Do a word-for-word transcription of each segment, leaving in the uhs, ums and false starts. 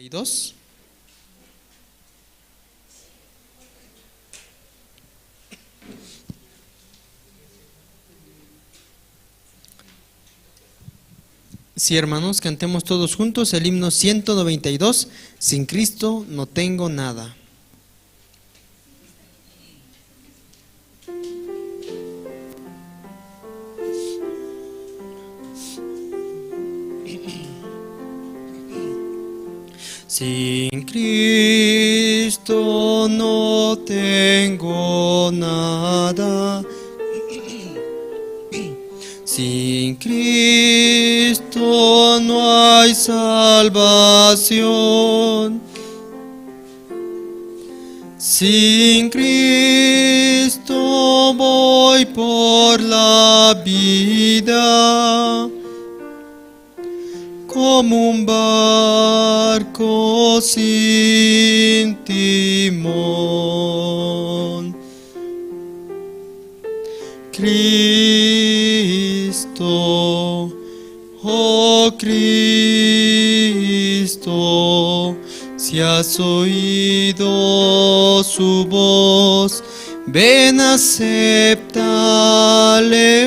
y dos. Sí, hermanos, cantemos todos juntos el himno ciento noventa y dos, Sin Cristo no tengo nada. Sin Cristo no tengo nada. Sin Cristo no hay salvación. Sin Cristo voy por la vida como un barco sin timón. Cristo, oh Cristo, si has oído su voz, ven, acéptale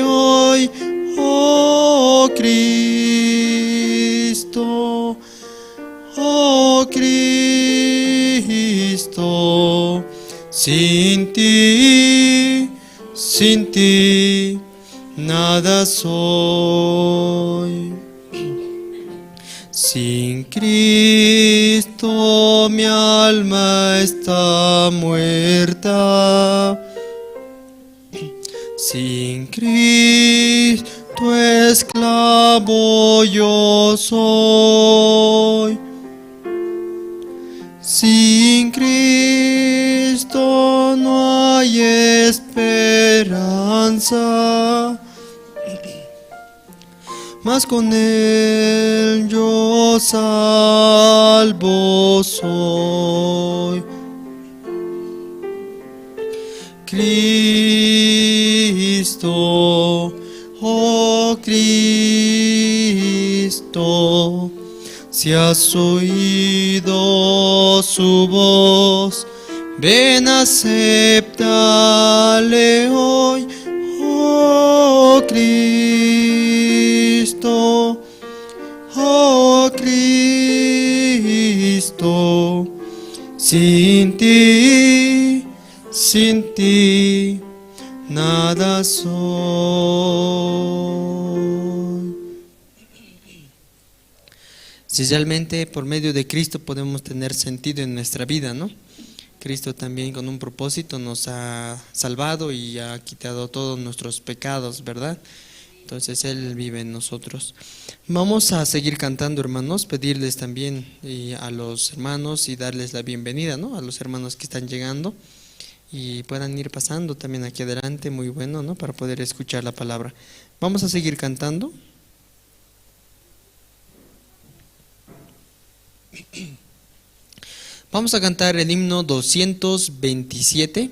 hoy, oh Cristo, oh Cristo, sin ti, sin ti nada soy. Sin Cristo mi alma está muerta. Sin Cristo esclavo yo soy. Sin Cristo no hay esperanza, mas con Él yo salvo soy. Cristo, oh Cristo, si has oído su voz, ven, acéptale hoy, oh Cristo, oh Cristo, sin ti, sin ti nada soy. Si realmente por medio de Cristo podemos tener sentido en nuestra vida, ¿no? Cristo también con un propósito nos ha salvado y ha quitado todos nuestros pecados, ¿verdad? Entonces Él vive en nosotros. Vamos a seguir cantando, hermanos, pedirles también, y a los hermanos y darles la bienvenida, ¿no? A los hermanos que están llegando y puedan ir pasando también aquí adelante, muy bueno, ¿no? Para poder escuchar la palabra. Vamos a seguir cantando. Vamos a cantar el himno doscientos veintisiete.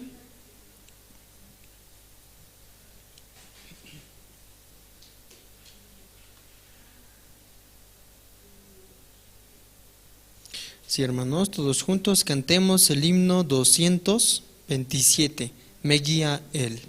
Sí, hermanos, todos juntos cantemos el himno doscientos veintisiete. Me guía Él.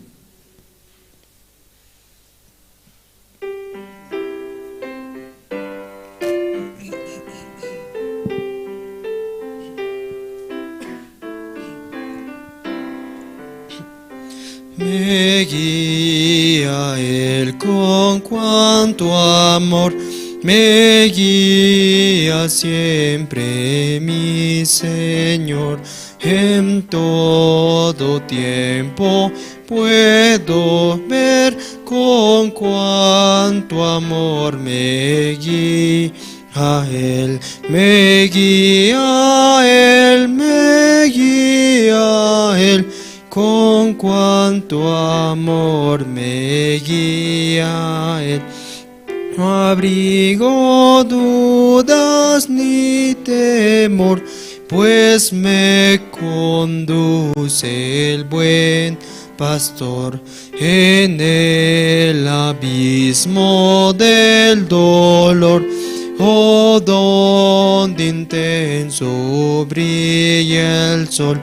Me guía Él con cuánto amor, me guía siempre mi Señor. En todo tiempo puedo ver con cuánto amor me guía Él, me guía Él, me guía Él, con cuánto amor me guía Él. No abrigo dudas ni temor, pues me conduce el buen pastor. En el abismo del dolor Todo un intenso brilla el sol,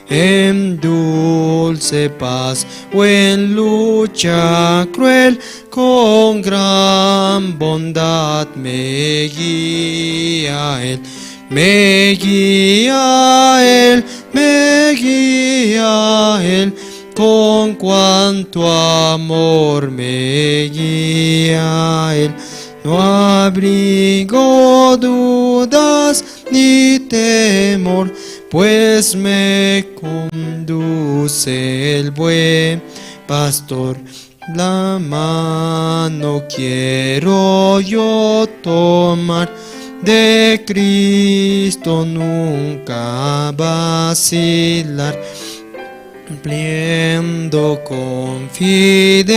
en dulce paz o en lucha cruel, con gran bondad me guía él, me guía él, me guía él, con cuánto amor me guía él. No abrigo dudas ni temor, pues me conduce el buen pastor. La mano quiero yo tomar, de Cristo nunca vacilar, cumpliendo con fidelidad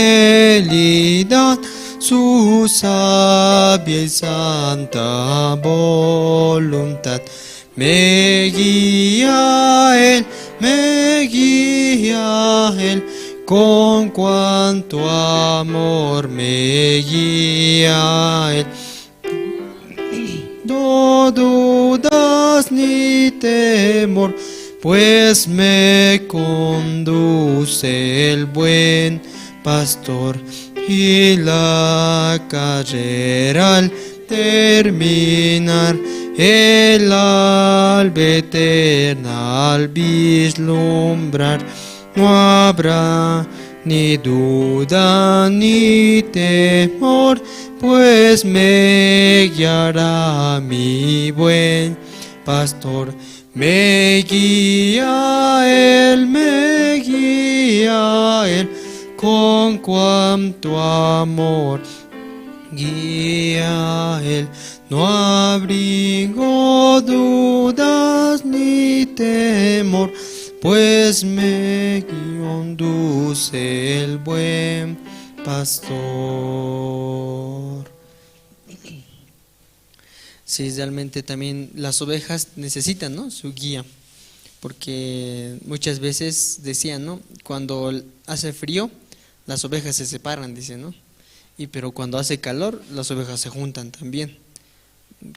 su sabia y santa voluntad. Me guía él, me guía él, con cuánto amor me guía él. No dudas ni temor, pues me conduce el buen pastor, y la carrera al terminar, el alba eterna al vislumbrar, no habrá ni duda ni temor, pues me guiará mi buen pastor. Me guía él, me guía él, con cuánto amor guía él. No abrigo dudas ni temor, pues me conduce el buen pastor. Sí, realmente también las ovejas necesitan, ¿no? Su guía, porque muchas veces decían, ¿no? Cuando hace frío, las ovejas se separan, dicen, ¿no? Y pero cuando hace calor, las ovejas se juntan también.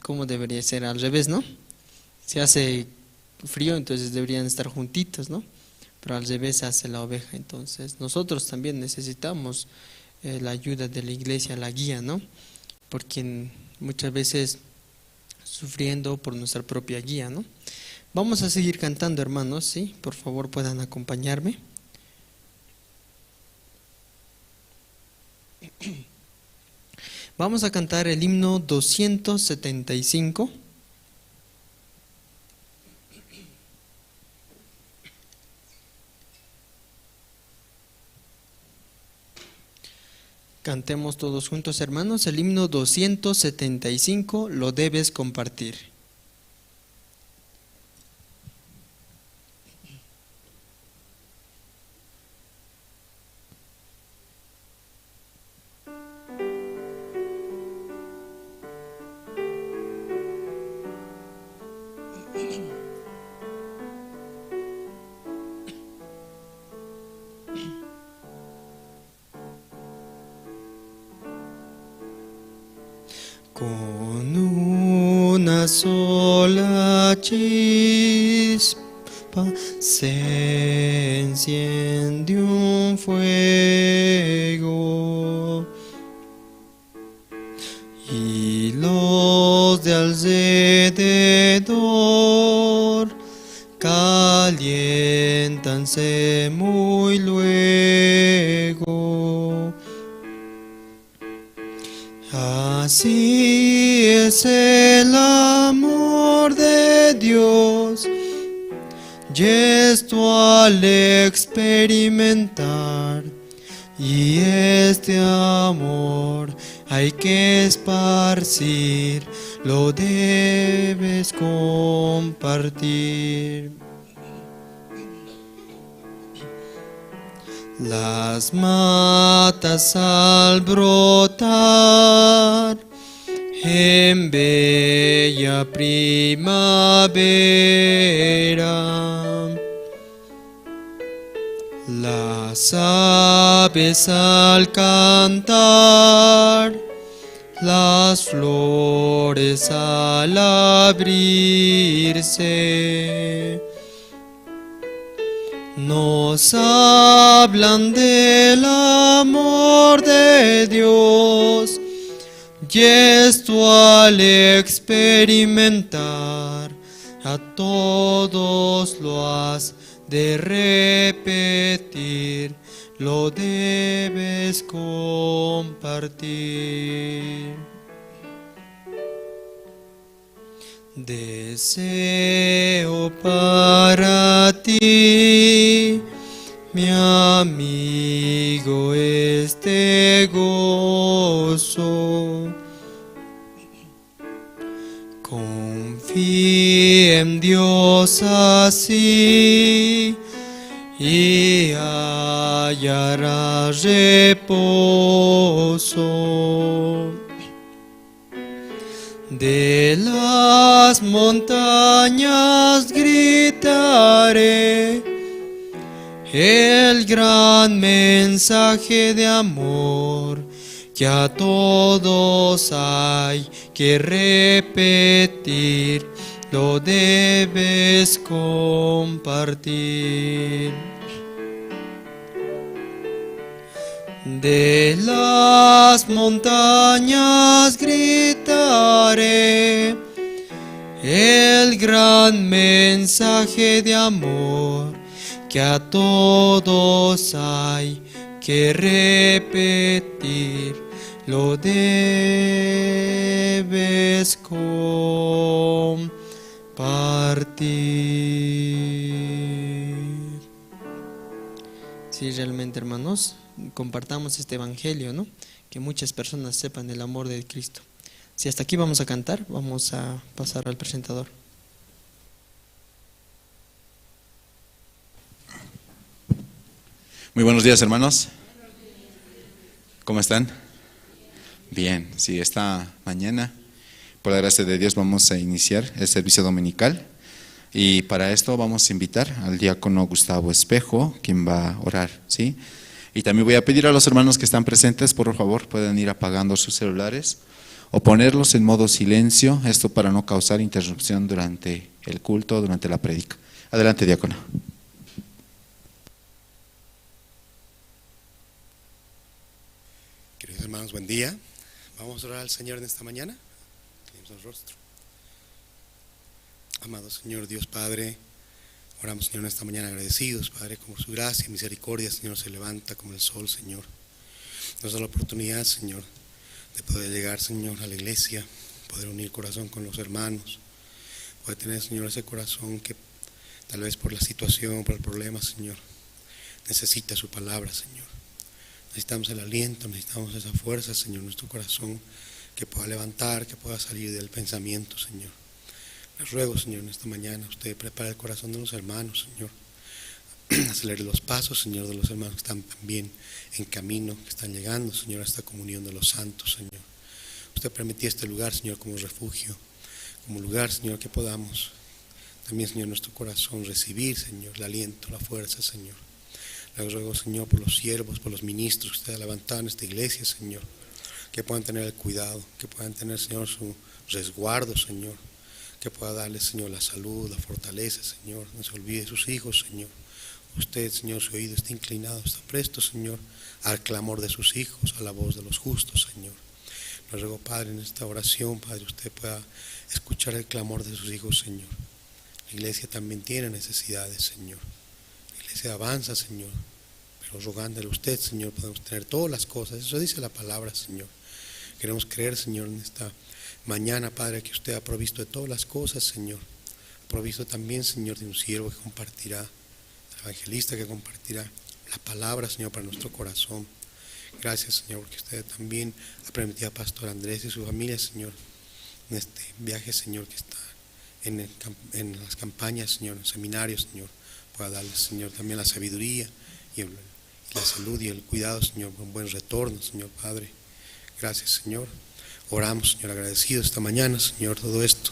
¿Cómo debería ser? Al revés, ¿no? Si hace frío, entonces deberían estar juntitas, ¿no? Pero al revés hace la oveja. Entonces, nosotros también necesitamos, eh, la ayuda de la iglesia, la guía, ¿no? Porque muchas veces sufriendo por nuestra propia guía, ¿no? Vamos a seguir cantando, hermanos, ¿sí? Por favor, puedan acompañarme. Vamos a cantar el himno doscientos setenta y cinco. Cantemos todos juntos, hermanos, el himno doscientos setenta y cinco, "Lo debes compartir". Con una sola chispa se enciende un fuego, y los de alrededor caliéntanse muy luego. Así es el amor de Dios, y esto al experimentar, y este amor hay que esparcir, lo debes compartir. Las matas al brotar en bella primavera, las aves al cantar las flores al abrirse, nos hablan del amor de Dios, y esto al experimentar a todos lo has de repetir, lo debes compartir. Deseo para ti, mi amigo, este gozo. Confía en Dios así y hallarás reposo. De las montañas gritaré el gran mensaje de amor que a todos hay que repetir, lo debes compartir. De las montañas gritaré el gran mensaje de amor que a todos hay que repetir, lo debes compartir. Sí, realmente, hermanos, compartamos este evangelio, ¿no? Que muchas personas sepan el amor de Cristo. Si hasta aquí vamos a cantar, vamos a pasar al presentador. Muy buenos días, hermanos. ¿Cómo están? Bien, sí, esta mañana, por la gracia de Dios, vamos a iniciar el servicio dominical. Y para esto vamos a invitar al diácono Gustavo Espejo, quien va a orar, ¿sí? Y también voy a pedir a los hermanos que están presentes, por favor, pueden ir apagando sus celulares o ponerlos en modo silencio, esto para no causar interrupción durante el culto, durante la prédica. Adelante, diácono. Queridos hermanos, buen día. Vamos a orar al Señor en esta mañana. Inclinemos el rostro. Amado Señor Dios Padre, oramos, Señor, en esta mañana agradecidos, Padre, como su gracia y misericordia, Señor, se levanta como el sol, Señor. Nos da la oportunidad, Señor, de poder llegar, Señor, a la iglesia, poder unir corazón con los hermanos, poder tener, Señor, ese corazón que tal vez por la situación, por el problema, Señor, necesita su palabra, Señor. Necesitamos el aliento, necesitamos esa fuerza, Señor, nuestro corazón que pueda levantar, que pueda salir del pensamiento, Señor. Les ruego, Señor, en esta mañana, usted prepara el corazón de los hermanos, Señor. Acelere los pasos, Señor, de los hermanos que están también en camino, que están llegando, Señor, a esta comunión de los santos, Señor. Usted permitió este lugar, Señor, como refugio, como lugar, Señor, que podamos también, Señor, nuestro corazón recibir, Señor, el aliento, la fuerza, Señor. Le ruego, Señor, por los siervos, por los ministros que usted ha levantado en esta iglesia, Señor, que puedan tener el cuidado, que puedan tener, Señor, su resguardo, Señor, que pueda darles, Señor, la salud, la fortaleza, Señor. No se olvide de sus hijos, Señor. Usted, Señor, su oído está inclinado, está presto, Señor, al clamor de sus hijos, a la voz de los justos, Señor. Le ruego, Padre, en esta oración, Padre, usted pueda escuchar el clamor de sus hijos, Señor. La iglesia también tiene necesidades, Señor. La iglesia avanza, Señor, pero rogándole a usted, Señor, podemos tener todas las cosas. Eso dice la palabra, Señor. Queremos creer, Señor, en esta mañana, Padre, que usted ha provisto de todas las cosas, Señor. Ha provisto también, Señor, de un siervo que compartirá, del evangelista que compartirá la palabra, Señor, para nuestro corazón. Gracias, Señor, porque usted también ha permitido a Pastor Andrés y su familia, Señor, en este viaje, Señor, que está en el cam-, en las campañas, Señor, en seminarios, Señor, pueda darles, Señor, también la sabiduría y el, y la salud y el cuidado, Señor, un buen retorno, Señor Padre. Gracias, Señor. Oramos, Señor, agradecidos esta mañana, Señor, todo esto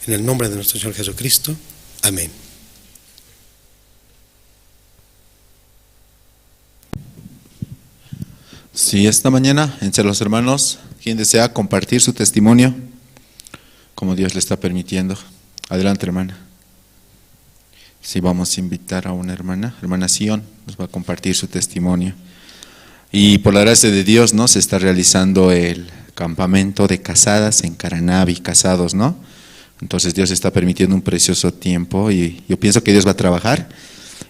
en el nombre de nuestro Señor Jesucristo. Amén. Sí, esta mañana, entre los hermanos, ¿Quién desea compartir su testimonio? Como Dios le está permitiendo. Adelante, hermana. Sí, vamos a invitar a una hermana, hermana Sion, nos va a compartir su testimonio. Y por la gracia de Dios, ¿no? Se está realizando el campamento de casadas en Caranavi, casados, ¿no? Entonces Dios está permitiendo un precioso tiempo y yo pienso que Dios va a trabajar.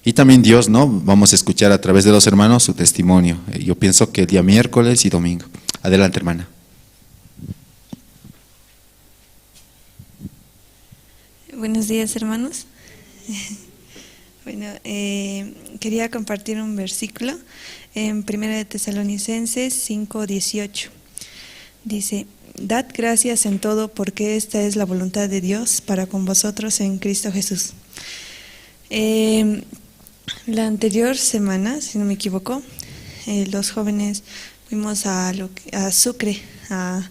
Y también Dios, ¿no? Vamos a escuchar a través de los hermanos su testimonio. Eh, Yo pienso que el día miércoles y domingo. Adelante, hermana. Buenos días, hermanos. Bueno, eh, quería compartir un versículo en Primera de Tesalonicenses cinco dieciocho. Dice: "Dad gracias en todo, porque esta es la voluntad de Dios para con vosotros en Cristo Jesús". Eh, la anterior semana, si no me equivoco, eh, los jóvenes fuimos a, lo que- a Sucre, a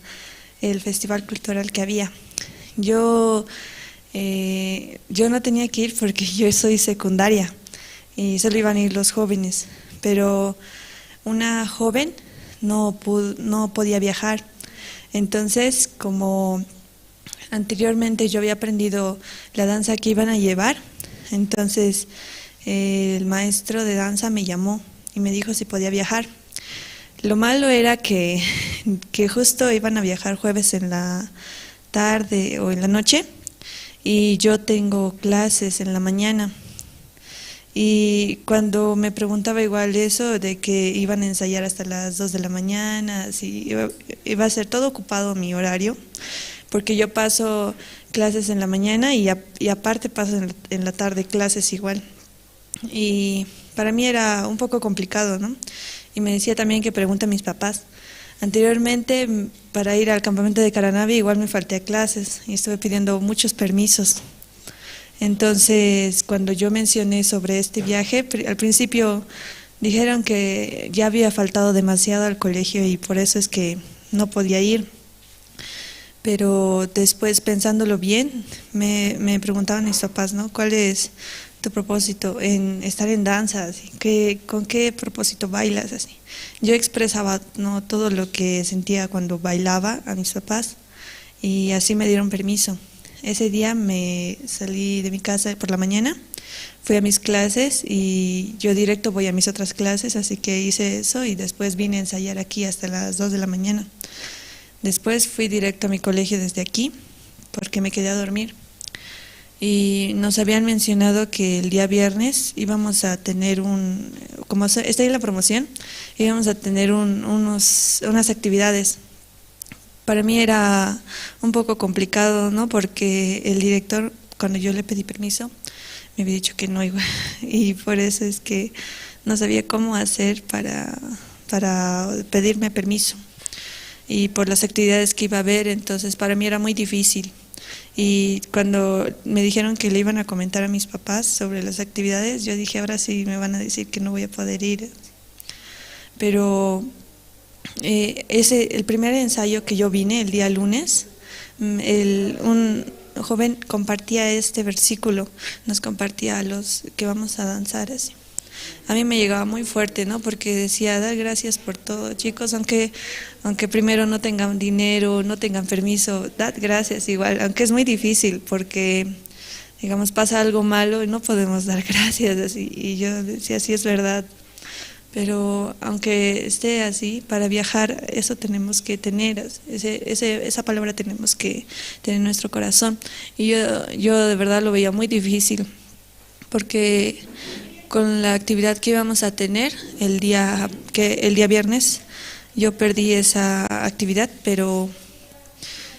el festival cultural que había. Yo, eh, yo no tenía que ir porque yo soy secundaria y solo iban a ir los jóvenes, pero una joven no, pu- no podía viajar. Entonces, como anteriormente yo había aprendido la danza que iban a llevar, entonces eh, el maestro de danza me llamó y me dijo si podía viajar. Lo malo era que, que justo iban a viajar jueves en la tarde o en la noche y yo tengo clases en la mañana. Y cuando me preguntaba igual eso de que iban a ensayar hasta las dos de la mañana, si iba, iba a ser todo ocupado mi horario, porque yo paso clases en la mañana y, a- y aparte paso en la, en la tarde clases igual. Y para mí era un poco complicado, ¿no? Y me decía también que pregunte a mis papás. Anteriormente, mm, para ir al campamento de Caranavi, igual me falté a clases y estuve pidiendo muchos permisos. Entonces, cuando yo mencioné sobre este viaje, pri- al principio dijeron que ya había faltado demasiado al colegio y por eso es que no podía ir. Pero después, pensándolo bien, me, me preguntaban mis papás, ¿no? ¿Cuál es tu propósito en estar en danza? Así, ¿qué, con qué propósito bailas? Así. Yo expresaba, ¿no?, todo lo que sentía cuando bailaba a mis papás y así me dieron permiso. Ese día me salí de mi casa por la mañana, fui a mis clases y yo directo voy a mis otras clases, así que hice eso y después vine a ensayar aquí hasta las dos de la mañana. Después fui directo a mi colegio desde aquí, porque me quedé a dormir. Y nos habían mencionado que el día viernes íbamos a tener un, como se- está en la promoción, íbamos a tener un- unos, unas actividades. Para mí era un poco complicado, ¿no? Porque el director, cuando yo le pedí permiso, me había dicho que no iba. Y por eso es que no sabía cómo hacer para, para pedirme permiso. Y por las actividades que iba a haber, entonces para mí era muy difícil. Y cuando me dijeron que le iban a comentar a mis papás sobre las actividades, yo dije, ahora sí me van a decir que no voy a poder ir. Pero eh, ese, el primer ensayo que yo vine, el día lunes, mm, el, un joven compartía este versículo, nos compartía a los que vamos a danzar así. A mí me llegaba muy fuerte, ¿no? Porque decía, dar gracias por todo, chicos, aunque, aunque primero no tengan dinero, no tengan permiso, dad gracias igual, aunque es muy difícil, porque, digamos, pasa algo malo y no podemos dar gracias, así. Y yo decía, sí, es verdad. Pero aunque esté así, para viajar eso tenemos que tener, ese, ese- esa palabra tenemos que tener en nuestro corazón. Y yo, yo de verdad lo veía muy difícil, porque con la actividad que íbamos a tener el día, que, el día viernes, yo perdí esa actividad, pero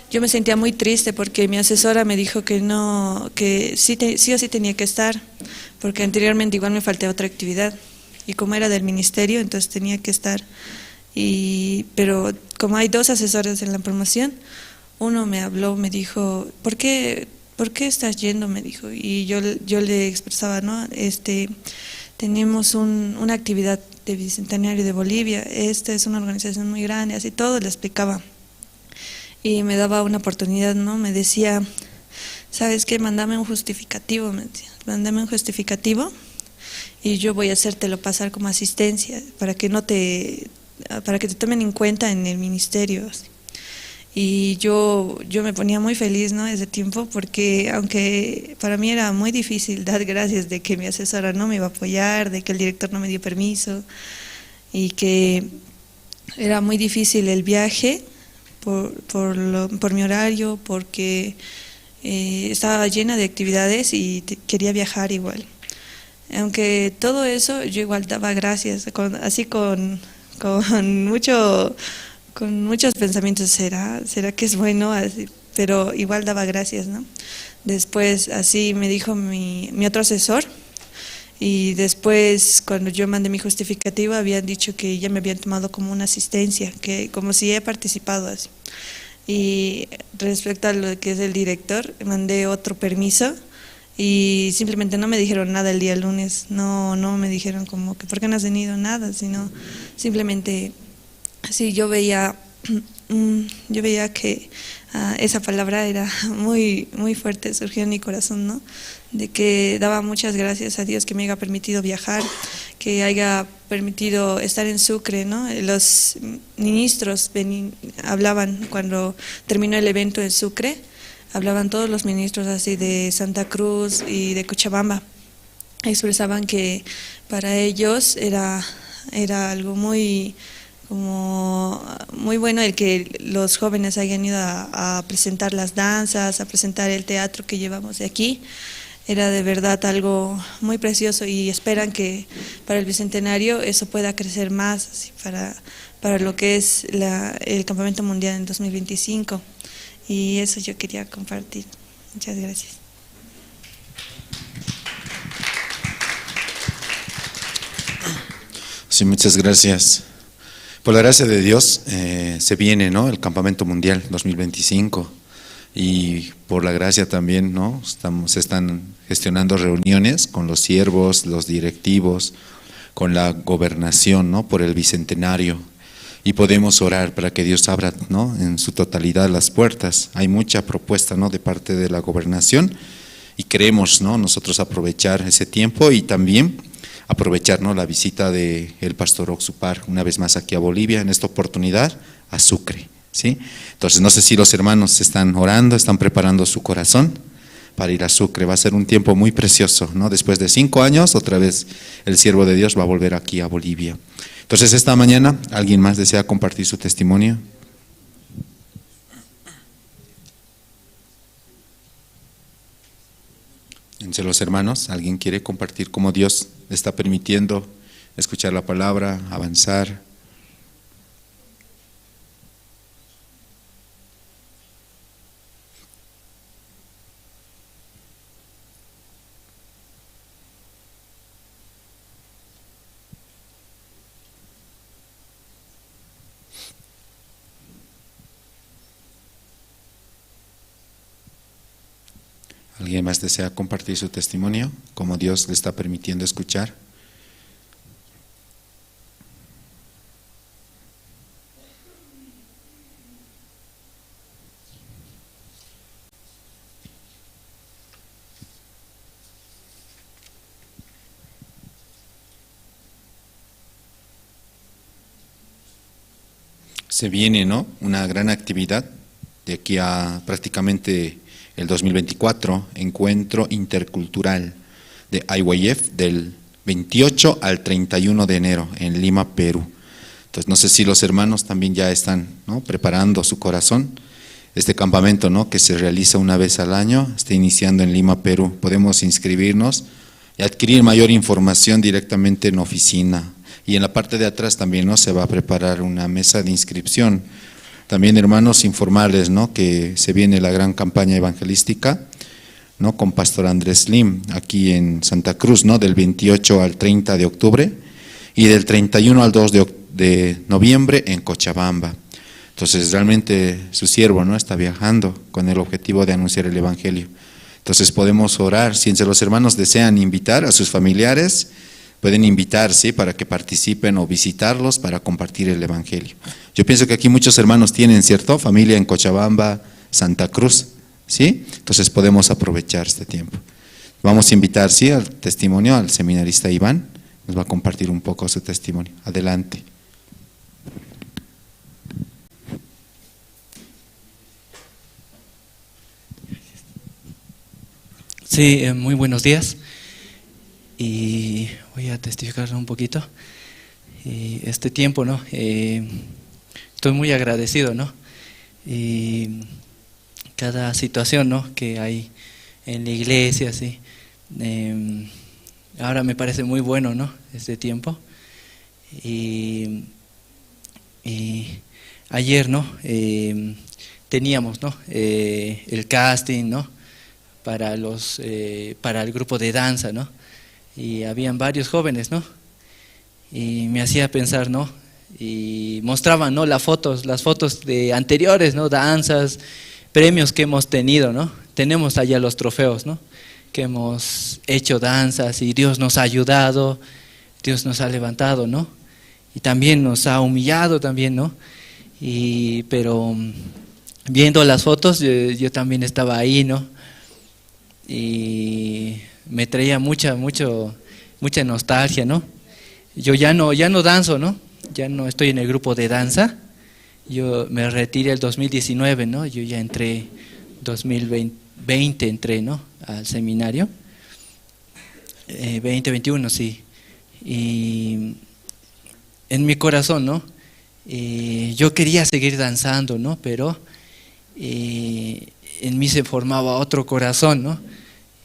yo me sentía muy triste porque mi asesora me dijo que no, que sí, te- sí o sí tenía que estar, porque anteriormente igual me falté a otra actividad. Y como era del ministerio, entonces tenía que estar. Y, pero como hay dos asesores en la promoción, uno me habló, me dijo, ¿por qué, por qué estás yendo? Me dijo. Y yo, yo le expresaba, ¿no? Este, tenemos un- una actividad de Bicentenario de Bolivia. Esta es una organización muy grande, así todo le explicaba. Y me daba una oportunidad, ¿no? Me decía, ¿sabes qué? Mándame un justificativo, me decía. Mándame un justificativo y yo voy a hacértelo pasar como asistencia para que no te, para que te tomen en cuenta en el ministerio. Y yo, yo me ponía muy feliz, ¿no? Ese tiempo, porque aunque para mí era muy difícil dar gracias de que mi asesora no me iba a apoyar, de que el director no me dio permiso, y que era muy difícil el viaje por, por lo- por mi horario, porque eh, estaba llena de actividades y te- quería viajar igual. Aunque todo eso, yo igual daba gracias, con- así con, con mucho, con muchos pensamientos, ¿será? ¿Será que es bueno? Así, pero igual daba gracias, ¿no? Después, así me dijo mi, mi otro asesor, y después, cuando yo mandé mi justificativo, habían dicho que ya me habían tomado como una asistencia, que como si he participado así. Y respecto a lo que es el director, mandé otro permiso y simplemente no me dijeron nada el día lunes. No, no me dijeron como que por qué no has venido, nada, sino simplemente, sí, yo veía, mm, yo veía que ah, esa palabra era muy, muy fuerte, surgió en mi corazón, ¿no? De que daba muchas gracias a Dios que me haya permitido viajar, que haya permitido estar en Sucre, ¿no? Los ministros veni- hablaban cuando terminó el evento en Sucre, hablaban todos los ministros así de Santa Cruz y de Cochabamba. Expresaban que para ellos era, era algo muy, como, muy bueno el que los jóvenes hayan ido a, a presentar las danzas, a presentar el teatro que llevamos de aquí. Era de verdad algo muy precioso y esperan que para el bicentenario eso pueda crecer más, así, para, para lo que es la- el Campamento Mundial en dos mil veinticinco. Y eso yo quería compartir. Muchas gracias. Sí, muchas gracias. Por la gracia de Dios, eh, se viene, ¿no? El Campamento Mundial dos mil veinticinco. Y por la gracia también, ¿no? Estamos, se están gestionando reuniones con los siervos, los directivos, con la gobernación, ¿no? Por el bicentenario. Y podemos orar para que Dios abra, ¿no? En su totalidad las puertas. Hay mucha propuesta, ¿no? De parte de la gobernación y queremos, ¿no? Nosotros aprovechar ese tiempo y también aprovechar, ¿no? La visita de el pastor Oxupar una vez más aquí a Bolivia, en esta oportunidad a Sucre, ¿sí? Entonces, no sé si los hermanos están orando, están preparando su corazón para ir a Sucre. Va a ser un tiempo muy precioso, ¿no? Después de cinco años, otra vez el siervo de Dios va a volver aquí a Bolivia. Entonces, esta mañana, ¿alguien más desea compartir su testimonio? Entre los hermanos, ¿alguien quiere compartir cómo Dios le está permitiendo escuchar la palabra, avanzar? ¿Alguien más desea compartir su testimonio, cómo Dios le está permitiendo escuchar? Se viene, ¿no? Una gran actividad de aquí a prácticamente el dos mil veinticuatro, Encuentro Intercultural de I Y F del veintiocho al treinta y uno de enero en Lima, Perú. Entonces, no sé si los hermanos también ya están, ¿no? Preparando su corazón. Este campamento, ¿no? Que se realiza una vez al año, está iniciando en Lima, Perú. Podemos inscribirnos y adquirir mayor información directamente en oficina. Y en la parte de atrás también, ¿no? Se va a preparar una mesa de inscripción. También, hermanos, informarles, ¿no? Que se viene la gran campaña evangelística, ¿no? Con Pastor Andrés Lim, aquí en Santa Cruz, ¿no? Del veintiocho al treinta de octubre y del treinta y uno al dos de oc- de noviembre en Cochabamba. Entonces, realmente su siervo, ¿no? Está viajando con el objetivo de anunciar el evangelio. Entonces, podemos orar. Si entre los hermanos desean invitar a sus familiares, pueden invitar, ¿sí? Para que participen o visitarlos para compartir el evangelio. Yo pienso que aquí muchos hermanos tienen, ¿cierto? Familia en Cochabamba, Santa Cruz, ¿sí? Entonces, podemos aprovechar este tiempo. Vamos a invitar, ¿sí? Al testimonio, al seminarista Iván. Nos va a compartir un poco su testimonio. Adelante. Sí, eh, muy buenos días. Y voy a testificar un poquito. Y este tiempo, ¿no? Eh, estoy muy agradecido, ¿no? Y cada situación, ¿no? Que hay en la iglesia, sí. Em, ahora me parece muy bueno, ¿no? Este tiempo. Y, y ayer, ¿no? Em, teníamos, ¿no? Eh, el casting, ¿no? Para los, eh, para el grupo de danza, ¿no? Y habían varios jóvenes, ¿no? Y me hacía pensar, ¿no? Y mostraban, ¿no? Las fotos, las fotos de anteriores, ¿no? Danzas, premios que hemos tenido, ¿no? Tenemos allá los trofeos, ¿no? Que hemos hecho danzas y Dios nos ha ayudado, Dios nos ha levantado, ¿no? Y también nos ha humillado también, ¿no? Y, pero, mm, viendo las fotos, yo, yo también estaba ahí, ¿no? Y me traía mucha, mucho, mucha nostalgia, ¿no? Yo ya no, ya no danzo, ¿no? Ya no estoy en el grupo de danza. Yo me retiré el dos mil diecinueve, ¿no? Yo ya entré dos mil veinte, entré, ¿no? Al seminario. Eh, veinte veintiuno, sí. Y en mi corazón, ¿no? Eh, yo quería seguir danzando, ¿no? Pero, eh, en mí se formaba otro corazón, ¿no?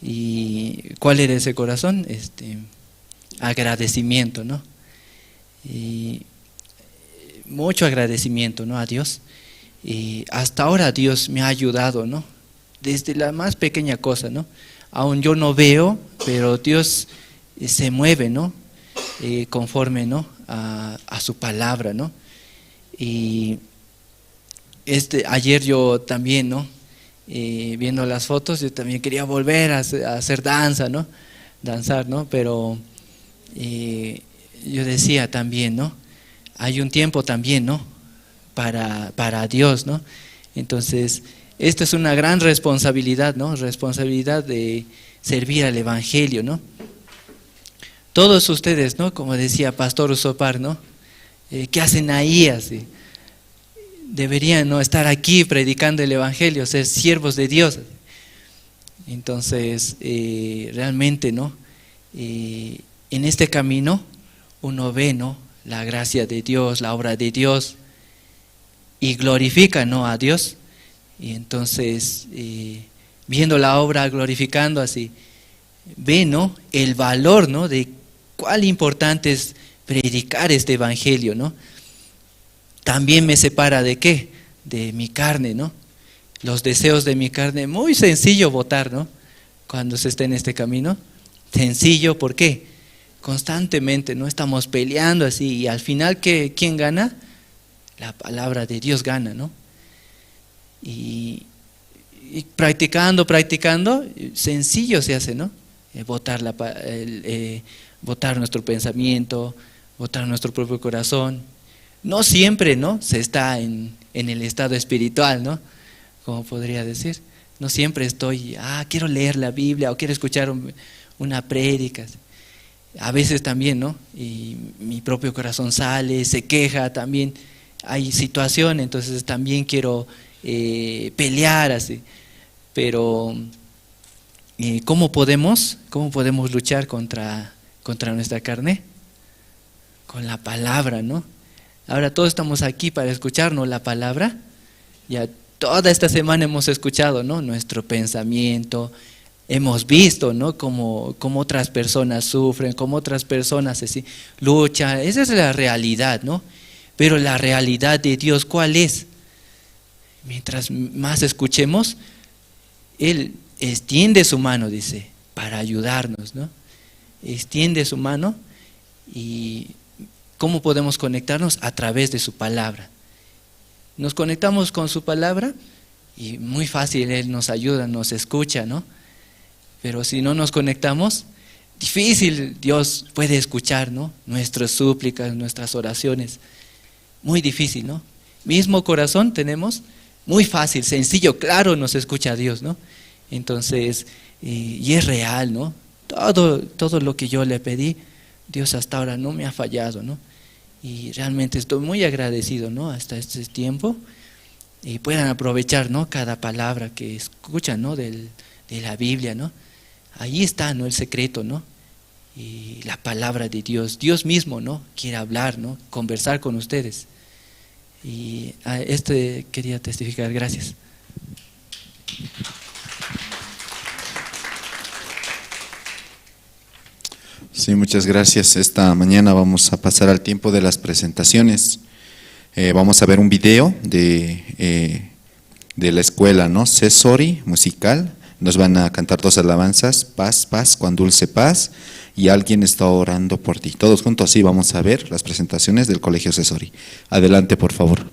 ¿Y cuál era ese corazón? Este, agradecimiento, ¿no? Y mucho agradecimiento, ¿no? A Dios. Y hasta ahora Dios me ha ayudado, ¿no? Desde la más pequeña cosa, ¿no? Aún yo no veo, pero Dios, eh, se mueve, ¿no? Eh, conforme, ¿no? A, a su palabra, ¿no? Y este, ayer yo también, ¿no? Eh, viendo las fotos, yo también quería volver a hacer, a hacer danza, ¿no? Danzar, ¿no? Pero, eh, yo decía también, ¿no? Hay un tiempo también, ¿no? Para, para Dios, ¿no? Entonces, esta es una gran responsabilidad, ¿no? Responsabilidad de servir al evangelio, ¿no? Todos ustedes, ¿no? Como decía Pastor Usopar, ¿no? Eh, ¿qué hacen ahí así? Deberían, ¿no? Estar aquí predicando el evangelio, ser siervos de Dios. Entonces, eh, realmente, ¿no? Eh, en este camino uno ve, ¿no? La gracia de Dios, la obra de Dios, y glorifica, ¿no? A Dios. Y entonces, eh, viendo la obra, glorificando así, ve, ¿no? El valor, ¿no? De cuál importante es predicar este evangelio, ¿no? También me separa de qué? De mi carne, ¿no? Los deseos de mi carne, muy sencillo votar, ¿no? Cuando se está en este camino, sencillo, ¿por qué? Constantemente, ¿no? Estamos peleando así, y al final, ¿qué, quién gana? La palabra de Dios gana, ¿no? Y, y practicando, practicando, sencillo se hace, ¿no? Eh, botar la pa-, el, eh, botar nuestro pensamiento, botar nuestro propio corazón. No siempre, ¿no? Se está en, en el estado espiritual, ¿no? Como podría decir. No siempre estoy, ah, quiero leer la Biblia o quiero escuchar un, una prédica. A veces también, ¿no? Y mi propio corazón sale, se queja también. Hay situación, entonces también quiero, eh, pelear así. Pero, eh, ¿cómo podemos, cómo podemos luchar contra, contra nuestra carne? Con la palabra, ¿no? Ahora todos estamos aquí para escucharnos la palabra. Ya toda esta semana hemos escuchado, ¿no? Nuestro pensamiento, hemos visto, ¿no? Cómo, cómo otras personas sufren, cómo otras personas se si-, luchan. Esa es la realidad, ¿no? Pero la realidad de Dios, ¿cuál es? Mientras más escuchemos, Él extiende su mano, dice, para ayudarnos, ¿no? Extiende su mano y ¿cómo podemos conectarnos? A través de su palabra. Nos conectamos con su palabra y muy fácil Él nos ayuda, nos escucha, ¿no? Pero si no nos conectamos, difícil Dios puede escuchar, ¿no? Nuestras súplicas, nuestras oraciones. Muy difícil, ¿no? Mismo corazón tenemos, muy fácil, sencillo, claro, nos escucha Dios, ¿no? Entonces, eh, y es real, ¿no? Todo, todo lo que yo le pedí, Dios hasta ahora no me ha fallado, ¿no? Y realmente estoy muy agradecido, ¿no? Hasta este tiempo. Y puedan aprovechar, ¿no? Cada palabra que escuchan, ¿no? Del, de la Biblia, ¿no? Ahí está, ¿no? El secreto, ¿no? Y la palabra de Dios, Dios mismo, ¿no? Quiere hablar, ¿no? Conversar con ustedes. Y a este quería testificar. Gracias. Sí, muchas gracias. Esta mañana vamos a pasar al tiempo de las presentaciones. Eh, vamos a ver un video de, eh, de la escuela, ¿no? Sesori musical. Nos van a cantar dos alabanzas, Paz, paz, cuán dulce paz, y Alguien está orando por ti. Todos juntos, sí, vamos a ver las presentaciones del Colegio Sesori. Adelante, por favor.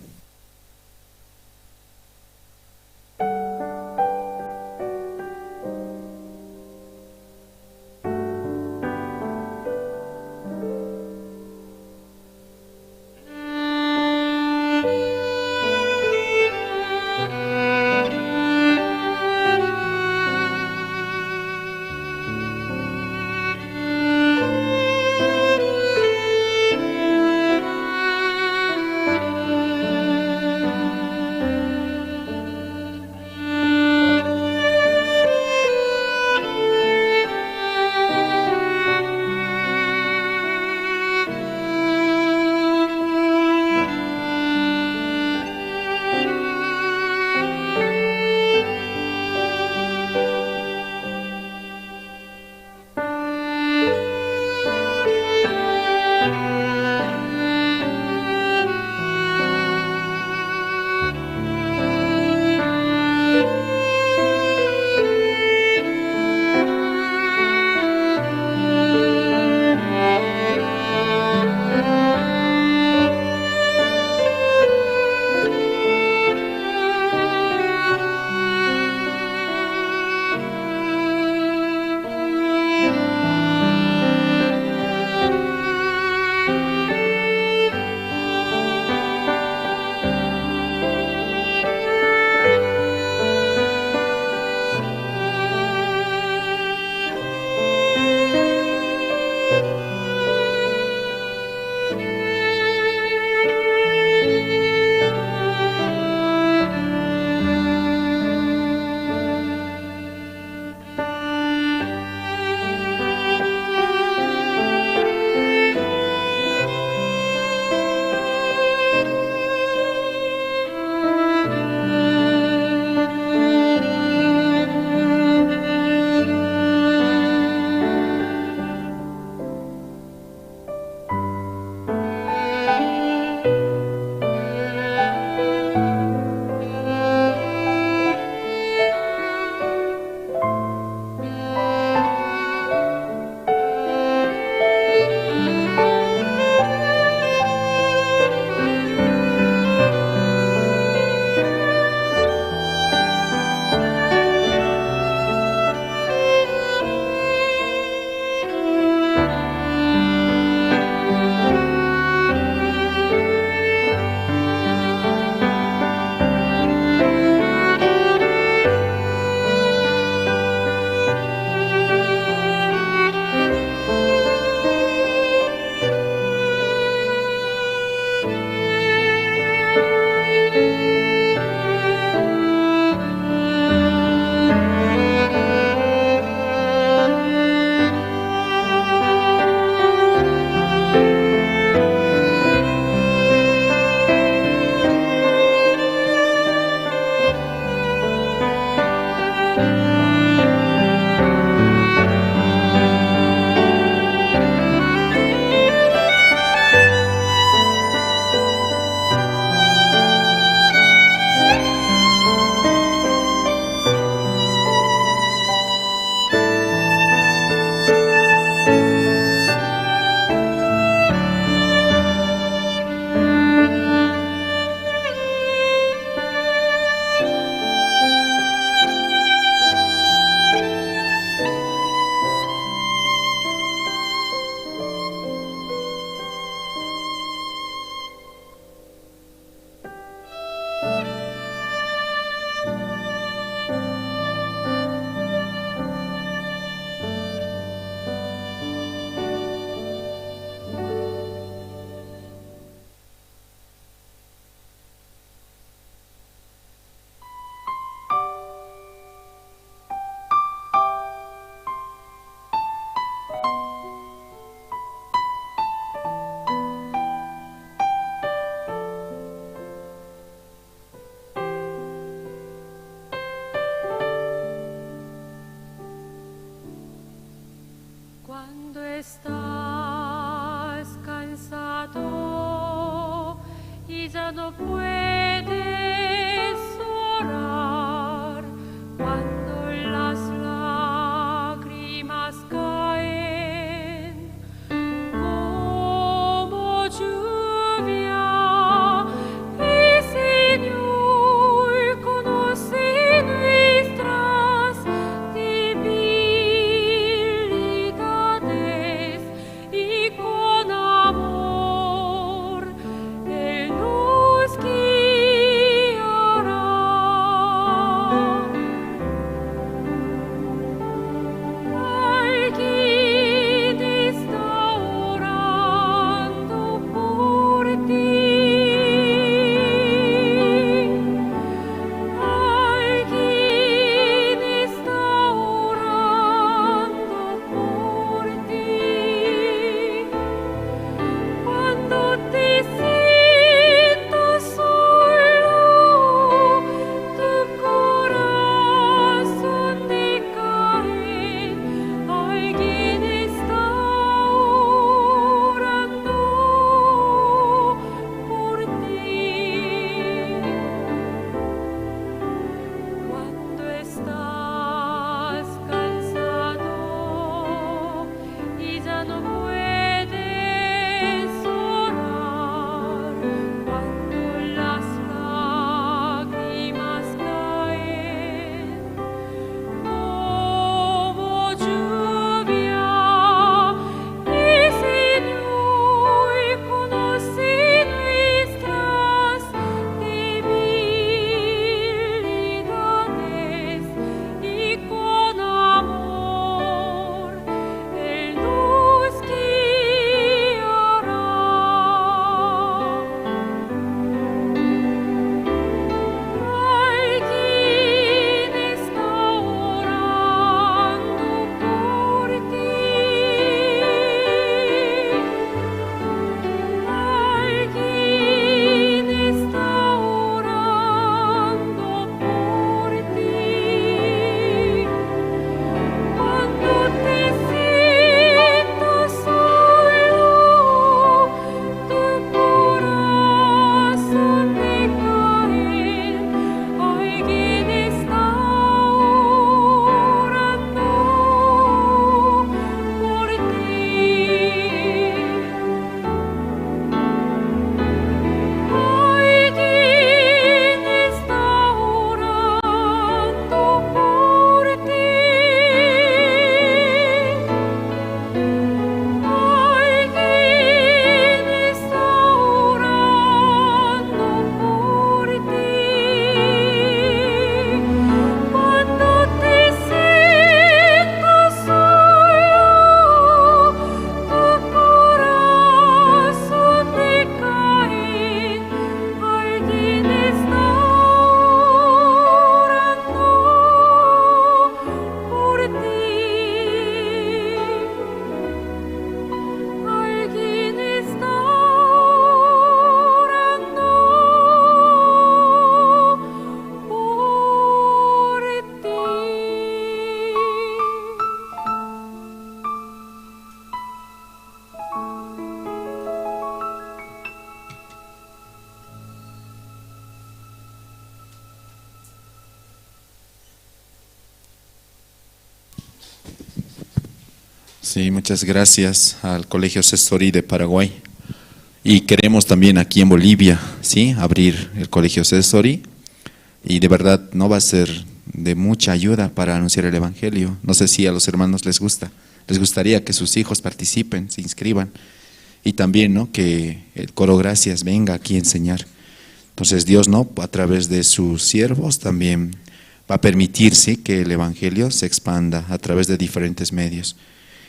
Estás cansado y ya no puedes orar cuando las lágrimas caen como lluvia. El Señor conoce nuestras debilidades y con amor Él nos guiará. Alguien está orando por ti. Alguien está orando por ti. Cuando te sientas solo, tu corazón decae, alguien está orando por ti. Cuando estás cansado y ya no puedes orar, cuando las lágrimas caen como lluvia, el Señor conoce nuestras debilidades y con amor Él nos guiará. Alguien está orando por ti. Alguien está orando por ti. Cuando te sientas solo, tu corazón decae, alguien está orando por ti. Alguien está orando por ti. Alguien está orando por ti. Cuando te sientas solo, tu corazón decae, alguien está orando por ti. Alguien está orando por ti. Sí, muchas gracias al Colegio Sesori de Paraguay. Y queremos también aquí en Bolivia, ¿sí?, abrir el Colegio Sesori. Y de verdad no va a ser de mucha ayuda para anunciar el evangelio. No sé si a los hermanos les gusta, les gustaría que sus hijos participen, se inscriban. Y también, ¿no?, que el coro Gracias venga aquí a enseñar. Entonces Dios, ¿no?, a través de sus siervos también va a permitir, ¿sí?, que el evangelio se expanda a través de diferentes medios.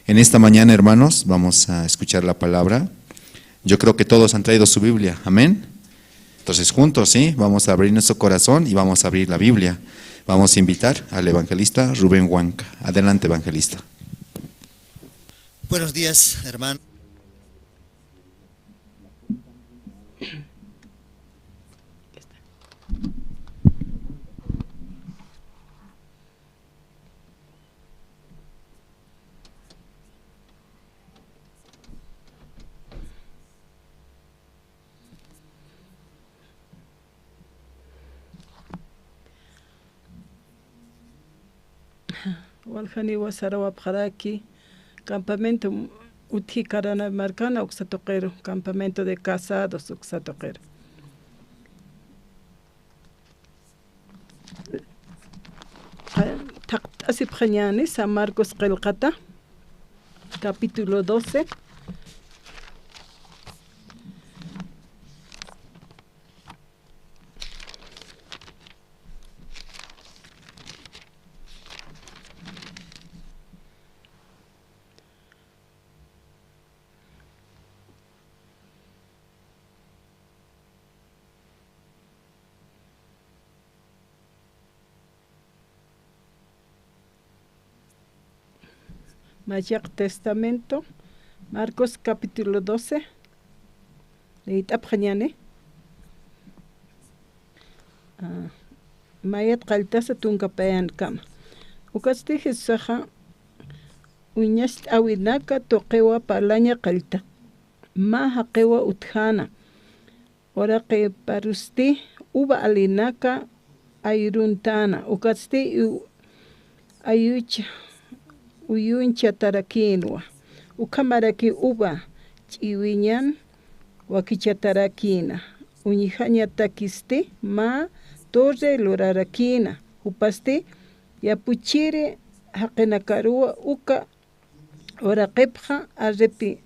En esta mañana, hermanos, vamos a escuchar la palabra. Yo creo que todos han traído su Biblia. Amén. Entonces, juntos, ¿sí?, vamos a abrir nuestro corazón y vamos a abrir la Biblia. Vamos a invitar al evangelista Rubén Huanca. Adelante, evangelista. Buenos días, hermano. Waljaniwa sarawapxaraki campamento utji Caranavi markana uksa tuqiru, campamento de casados uksa tuqiru. Thaqt'asipxañäni San Marcos qillqata, capítulo doce. Machaq Testamento, Marcos capítulo doce, leyt'apxañäni. Ah, mayat qalltasa tunka payankama. Ukatsti Jesusaxa uñacht'äwinaka tuqiwa parlaña qallta, mä jaqiwa utjäna, uraqiparusti uva alinaka ayruntäna, ukatsti u-, ayuch-, uyuñchatarakïnwa, ukhamaraki uva ch'iwiñan wakichatarakïna, uñjañatakisti mä torre lurarakïna, jupasti yapuchiri jaqinakaruwa uka uraqipxa arrepi-,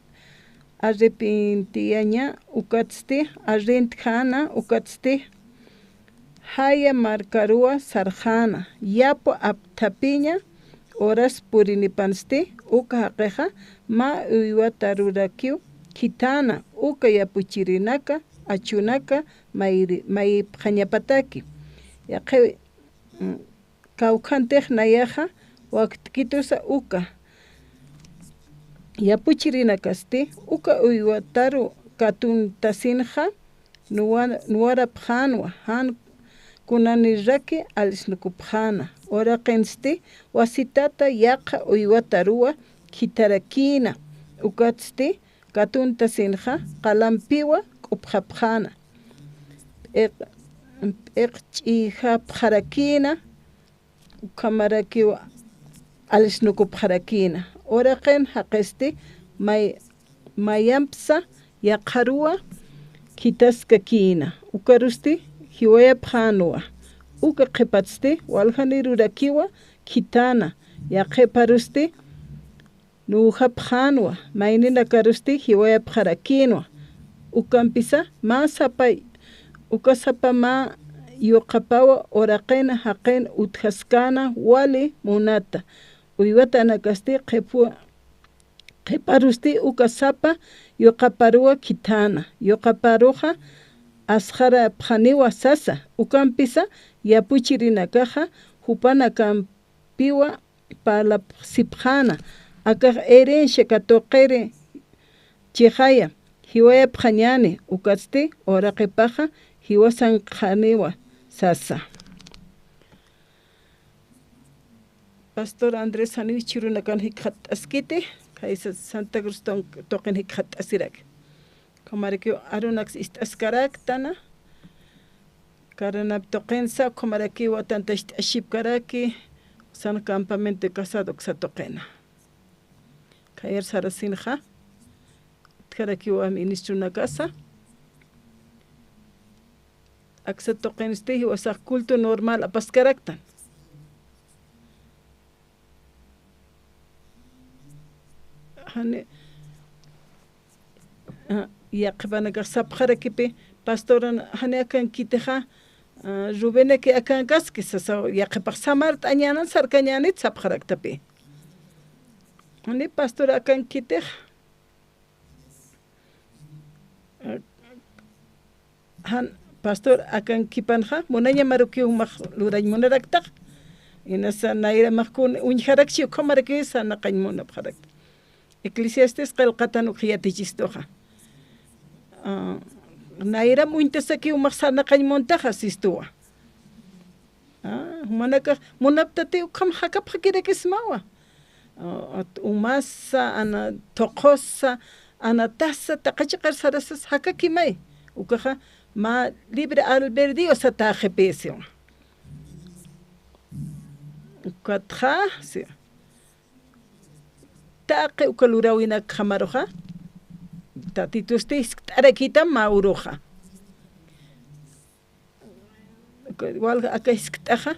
arrepentiyaña, ukatsti arrentjäna, ukatsti jaya markaruwa sarxäna, yapu apthapiña horas purinipansti, uka jaqixa mä uywatarurakiw khithäna, uka yapuchirinaka achunaka mayri-, mayipxañapataki. Yaqhi, mm, kawkhantix nayaxa waktkitusa uka yapuchirinakasti, uka uywataru katuntasinxa nuwa-, nuwarapxänwa, jan kunaniraki allisnukupxäna, uraqinsti wasitata yaqha uywataruwa khitharakïna, ukatsti katuntasinxa qalampiwa k'upxapxäna, p'iq-, p'iqch'iyjapxarakïna, ukhamarakiw allisnukupxarakïna. Uraqin jaqisti may-, mayampsa yaqharuwa khithaskakïna, ukarusti jiwayapxänwa. Uka qhipatsti waljanirurakiwa khithäna, yaqhiparusti nuwjapxänwa, mayninakarusti jiwayapxarakïnwa. Ukampisa mä sapa, uka sapa mä yuqapawa uraqin jaqin utjaskäna wali munata. Uywatanakasti qhipu-, qhiparusti uka sapa yuqaparuwa khithäna. Yuqaparuxa asxarapxaniwa sasa. Ukampisa yapuchirinakaxa jupanakampiwa parlapxsipxäna, akax herencia katuqiri chixaya, jiwayapxañäni, ukatsti uraqipaxa jiwasankxaniwa sasa. Pastor Andrés, janiw jichhürunakan jikxatt'askiti, khaysa Santa Cruz tuq-, tuqin jikxatt'asiraki. Ukhamarakiw arunaks ist'askaraktana, Caranavi tuqinsa, ukhamarakiwa tantacht'asipkaraki, uksan campamento de casado uksa tuqina. Khayar sarasinxa, utjarakiwa ministronakasa, aksa tuqinsti jiwasax culto normal apaskaraktan. Jani, ah, yaqhipanakax sapxarakipi, pastoran, jani akankitixa, ah, Rubenaki akankaski sasa, yaqhipax samart'añänan sarkañänit sapxaraktapi. Jani, pastor, akankitix. Jan, pastor, akankipanxa, munañamarukiw jumax lurañ munaraktax. Inasa nayramax kun uñjarakchi, ukhamarakiw sarnaqañ munapxarakta. Eclesiastés qillqatan uk yatichistuxa. Ah, nayram uñtasakiw jumax sarnaqañ muntaxa sistuwa. Ah, jumanakax munaptati ukham jakapxakirakismawa. Ah, umasa, ana thuqusa, anatasa, taqi chiqir sarasas jakakimay. Ukaxa mä libre albedrío satäxipï siwa. Ukatxa, si, taqi uka luräwinakjamaruxa, Tatitusti jiskt'arakitam mä uruxa. Walja aka jiskt'axa,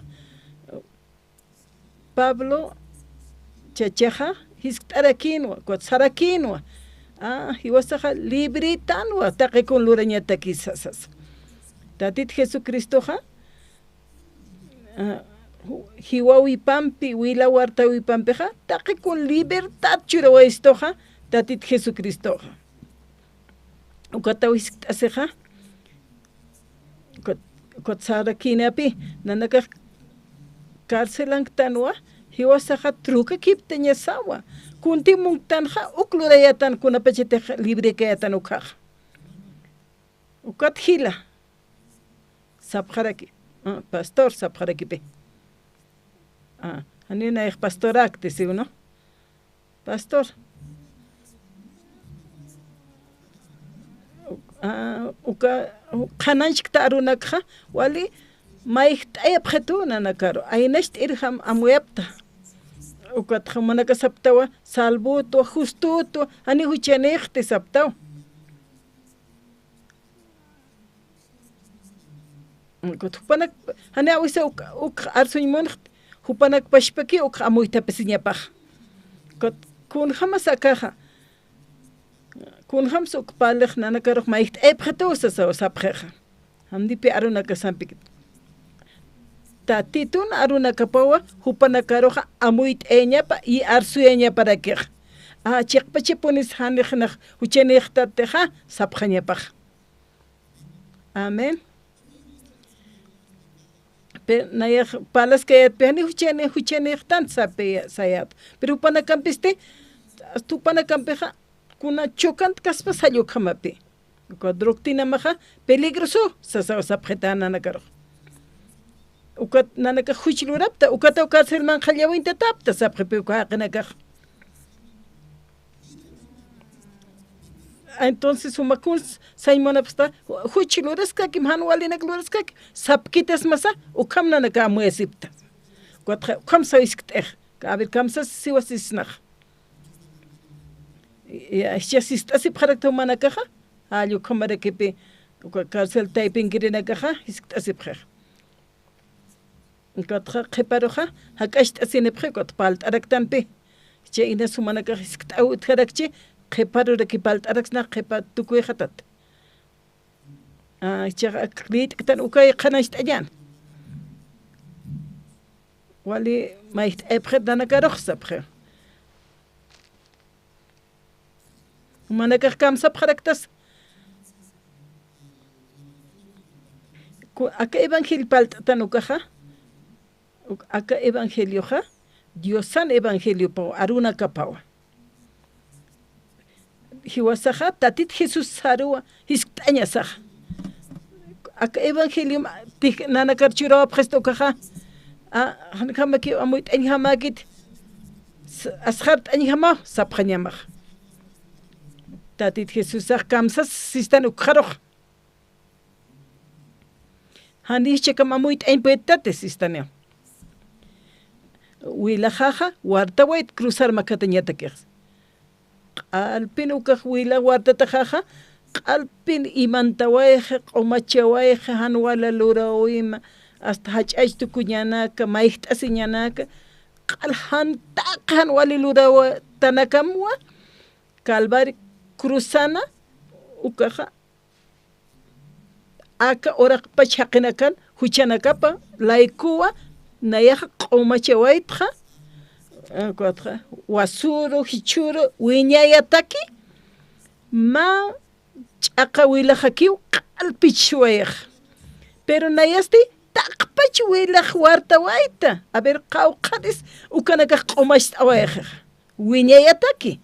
Pablo chachaxa jiskt'arakïnwa, ukat sarakïnwa. A, jiwasaxa libretanwa, taqi kun lurañataki sasas. Tatit Jesucristoxa, a, ju-, jiwawipampi, wila wartawipampixa, taqi kun libertad churawayistuxa, Tatit Jesucristoxa. Ukataw jiskt'asixa, ukat, ukat sarakïnapï, nanakax carcelanktanwa, jiwasaxa trukakiptañasawa. Kunti munktanxa, uk lurayätan kunapachatix librekayätan ukhaxa. Ukat jila, sapxaraki, a, pastor sapxarakipï. A, janiw nayax pastorakti, ¿sí o no? Pastor. A, uka, qhanañchkta arunakxa, wali mayjt'ayapxitu nanakaru, aynacht'irjam amuyapta. Ukatxa jumanaka saptawa, salvotwa, justotwa, jani juchanïxti saptaw. Ukat jupanak, jani awisa uk, uk arsuñ munxt, jupanak pachpaki uk amuytapisiñapax. Ukat kunjämas akaxa, kunjämsa uk parlix nanakarux mayjt'ayapxituw sasaw sapxixa. Jamdipï arunakasampikit. Tatitun arunakapawa, jupanakaruxa amuyt'ayañapa y arsuyañaparakix. A, chiqpachapunis janix nax juchanïxtatixa sapxañapax. Amén. Pero nayax parlaskayätpï, jani juchani, juchanïxtan sapi, sayät. Pero jupanakampisti, hasta jupanakampixa, kuna chocant kaspa sall ukhamapï. Uka doctrinamaxa peligroso, sasaw sapxita nanakarux. Ukat nanakax juch lurapta, ukataw carcelman qhallawintatapta, sapxipï uka jaqinakax. Entonces, juma kun sañ munapxta, juch luraskakim, jan walinak luraskakim, sapkitasmasa, ukham nanaka amuyasipta. Ukatxa, ukham saw jiskt'ix, a ver, kamsas siwasisnax. Ya, jichha sist'asipxarakta jumanakaxa, jall ukhamarakipi, uka carcel taypinkirinakaxa, jiskt'asipxix. Ukatxa qhiparuxa, jak'acht'asinipxi, ukat parlt'araktanpi. Jichha inas jumanakax jiskt'aw utjarakchi, qhiparuraki parlt'araksna, qhipa tukuyxatat. A, jichhax ak liyt'ktan ukay qhanañcht'añän. Wali mayjt'ayapxit nanakarux sapxi. Jumanakax kamsapxaraktas. Ku-, aka evangelio parlt'atan ukaxa, uk-, aka evangelioxa, Diosan evangeliopaw, arunakapawa. Jiwasaxa, Tatit Jesús saruwa, jiskt'añasaxa. Aka evangeliom, tij nanakar churawapxista ukaxa, a, janjamakiw amuyt'añjamäkit, s-, asxart'añjamaw, sapxañamax. Tatit Jesusax kamsas sistan ukxarux. Jani jichhakam amuyt'añ puedtati sistaniw. Wilaxaxa, wartawayt cruzar makatañatakix. Q'alpin ukax wila wartataxaxa, q'alpin imantawayxi, q'umachawayxi, jan wala luräwima, hasta jach'ach tukuñanaka, mayjt'asiñanaka, q'al jan taqi jan wali luräwatanakamwa, Calvario cruzana, ukaxa, aka uraqpach jaqinakan, juchanakapa, laykuwa, nayaxa q'umachawaytxa, a, ukat wasüru, jichhüru, wiñayataki, mä ch'aqa wilaxakiw q'alpichshuwayxa. Pero nayasti taqpach wilax wartawayta. A ver, qawqhanis ukanakax q'umacht'awayxixa. Wiñayataki.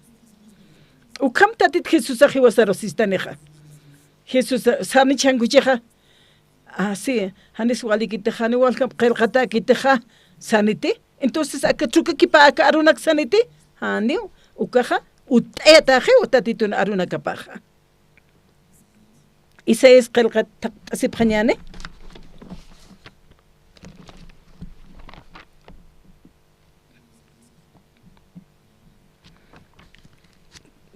Ukham Tatit Jesusax jiwasaru sistanixa. Jesús, sarnich jan kuchixa. A, sí, janis walikitixa, jani waljam qillqatäkitixa, saniti. Entonces, aka trukakipa aka arunak saniti, janiw, ukaxa, utt'ayatäxiw Tatitun arunakapaxa. Isaías qillqat thaqt'asipxañäni.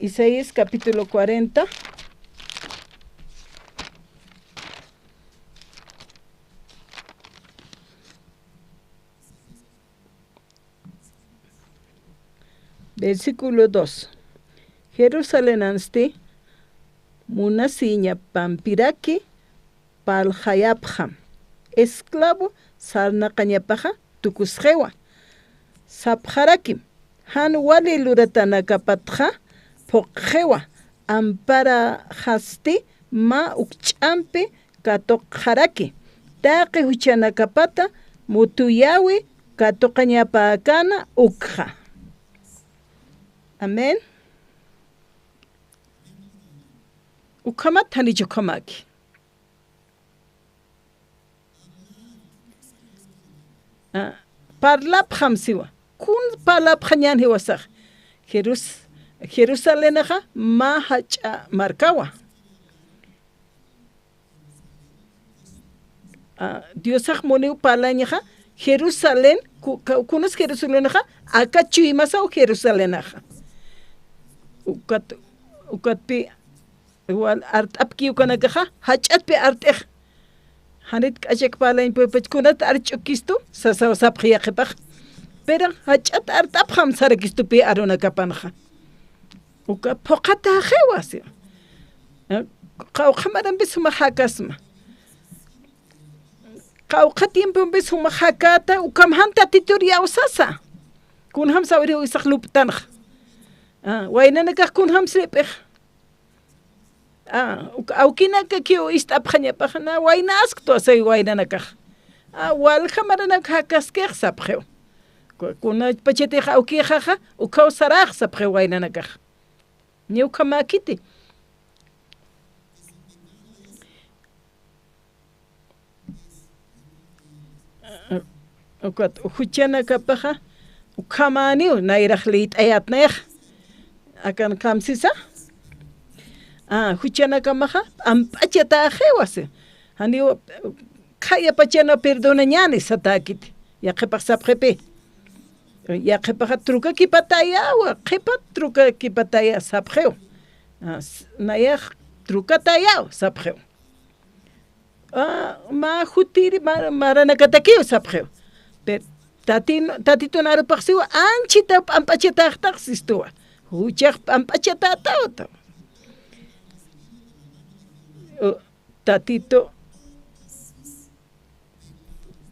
Isaías capítulo cuarenta, versículo dos. Jerusalenansti munasiñapampiraki parlxayapxam, esclavo sarnaqañapaxa tukusxiwa. Sapxarakim, jan wali luratanakapatxa phuqxiwa, amparaxasti mä ukch'ampi katuqxaraki, taqi juchanakapata mutuyäwi katuqañapäkäna ukxa. Amén. Ukhamat janich ukhamaki. Ah, parlapxam siwa. Kun parlapxañän jiwasax. Jerus-, Jerusalenaxa mä jach'a markawa. Ah, Diosax muniw parlañaxa, Jerusalén, ku-, ka-, kunus Jerusalenaxa, aka chuymasaw Jerusalenaxa. Ukat, ukatpi, wal art'apki ukanakaxa, jach'atpi art'ix. Janit k'achak parlañ puypach kunat arch'ukistu, sasaw sapxi yaqhipax. Pero jach'at art'apxam sarakistupi arunakapanxa. Uka phuqhataxiwa, si. Eh, qawqha marampis jumax jakasma. Qawqha tiempompis jumax jakäta, ukham jan Tatitur iyawsasa. Kunjam sawiriw isax lup'tanxa. Ah, waynanakax kunjam sip'ix. Ah, uk-, awkinakakiw ist'apxañapax, na waynasktu asay waynanakax. Ah, walja maranak jakaskix sapxiw. Ku-, kunapachatix awkixaxa, ukhaw sarax sapxiw waynanakax. Ni ukhamäkiti. Ukat juchanakapaxa, ukhamäniw, nayrax liyt'ayät nayax. Akan kamsisa. Ah, juchanakamaxa, p'amp'achatäxiwa si. Janiw, khayapachana perdonañäni satäkiti. Yaqhipax sapxipi. Yaqhipaxa trukakipatäyäwa, qhipat trukakipatäyä sapxiw. Ah, s-, nayax trukatäyäw sapxiw. Ah, mä jutiri ma-, maranakatakiw sapxiw. Pero tatin-, Tatitun arupax siwa, anchhitaw p'amp'achatäxtax sistuwa. Juchax p'amp'achatätaw. U, Tatitu,